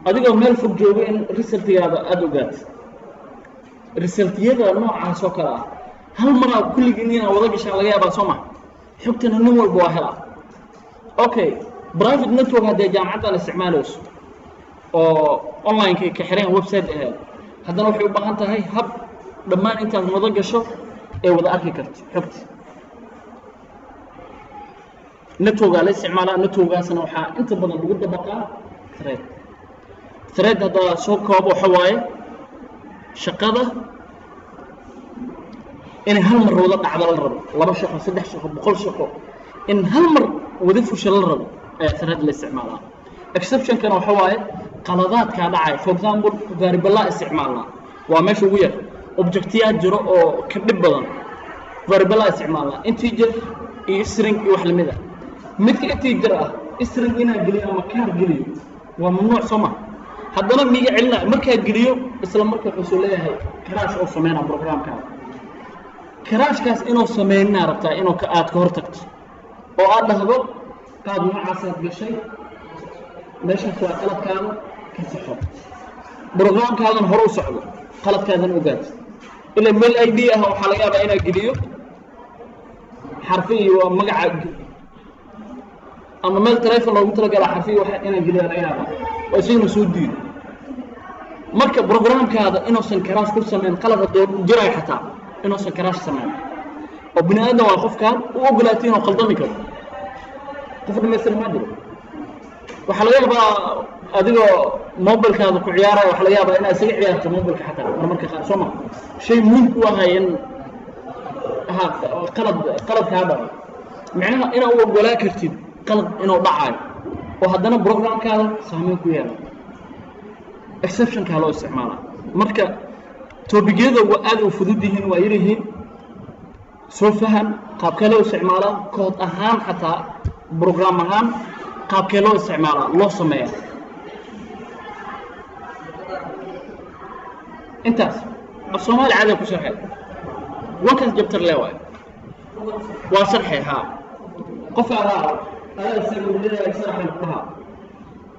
Adigoo meel fog joogo in resultigaada aada ogaato. Resultiyada noocaas oo kale ah hal maraa kulligiin inaad wada gashaan laga yaabaa, soo ma? Xogtana nin walba waa helaa. Okay, private network haddee jaamacaddan isticmaalayso oo online-ka ka xireen website aheed, haddana waxay u baahan tahay hab dhammaan intaad wada gasho ee wada arki karto xogta. Networkaa la isticmaalaa. Networkaasna waxaa inta badan lagu dabaqaa thread. Thread haddaa soo koobo, waxa waaye shaqada inay hal mar wada dhacdo la rabo, laba shaqo, saddex shaqo, 100 shaqo in hal mar wada fusha la rabo ayaa thread la isticmaalaa. Exceptionkana waxa waaye qaladaadkaa dhacaya. For example, variable isticmaalnaa, waa meesha ugu yar. Objectiyaa jiro oo ka dhib badan. Variable isticmaalnaa, integer iyo string iyo wax lamid ah. Midka integer ah, string inaan geliyo ama char geliyo waa mamnuuc, soo ma? Haddana miiga celinayo markaa geliyo, isla marka wuxuu soo leeyahay crash oo sameynaa programkaada. Crashkaas inuu sameynaa rabtaa inuu ka aad ka hor tagto oo aad dhahdo qaad noocaasaad gashay, meeshaas waa qaladkaada, ka saxo programkaadan, hore u socdo, qaladkaadan ogaad. Ilaa meel ID ah waxaa laga yaabaa inaa geliyo xarfi iyo magaca, ama meel telefon loogu talagala xarfi iyo waxa inaan geliyo laga yaabaa oo isagana soo diido. Marka programkaada inuusan crash ku samayn, qalad hadduu jirayo xataa inuusan crash samayn, oo bini aadam waa qofkaan u ogolaatay inuu qaldami karo. Qof dhamaystira ma jiro. Waxaa laga yaabaa adigoo mobilkaada ku ciyaaraya, waxaa laga yaabaa inaad isaga ciyaarto mobilka xataa marmarka qaar, soo ma? Shay muhim ku ahay in ha qalad kaa dhaco, micnaha inaad u ogolaa kartid qalad inuu dhacayo oo haddana programkaada saameyn ku yeelo, exceptionkaa loo isticmaalaa. Marka topicyada waa aad u fudud yihiin, waa yar yihiin. Soo fahan qaabkee loo isticmaalaa, code ahaan xataa program ahaan qaabkee loo isticmaalaa, loo sameeyaa. Intaas af Soomaali caadiga ku sharxay, wankaas chapter le waayo waa sharxay. Haa, qof ahaa adaa isaga leeyahay sharaxan ku dhahaa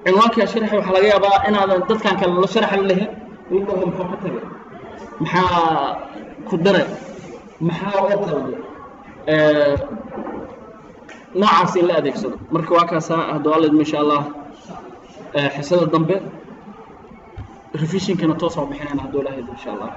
cinwaankaa sharxay. Waxaa laga yaabaa inaadan dadkan kale la sharaxa la lehe, uu dhaho muxuu ka tagay, maxaa ku daray, maxaa oo qalday, noocaas in la adeegsado. Marka waa kaasaa. Hadduu Alla idmo, insha Allah xisada dambe revisionkana toos oo bixinayna, hadduu Ilahay idmo, insha Allah.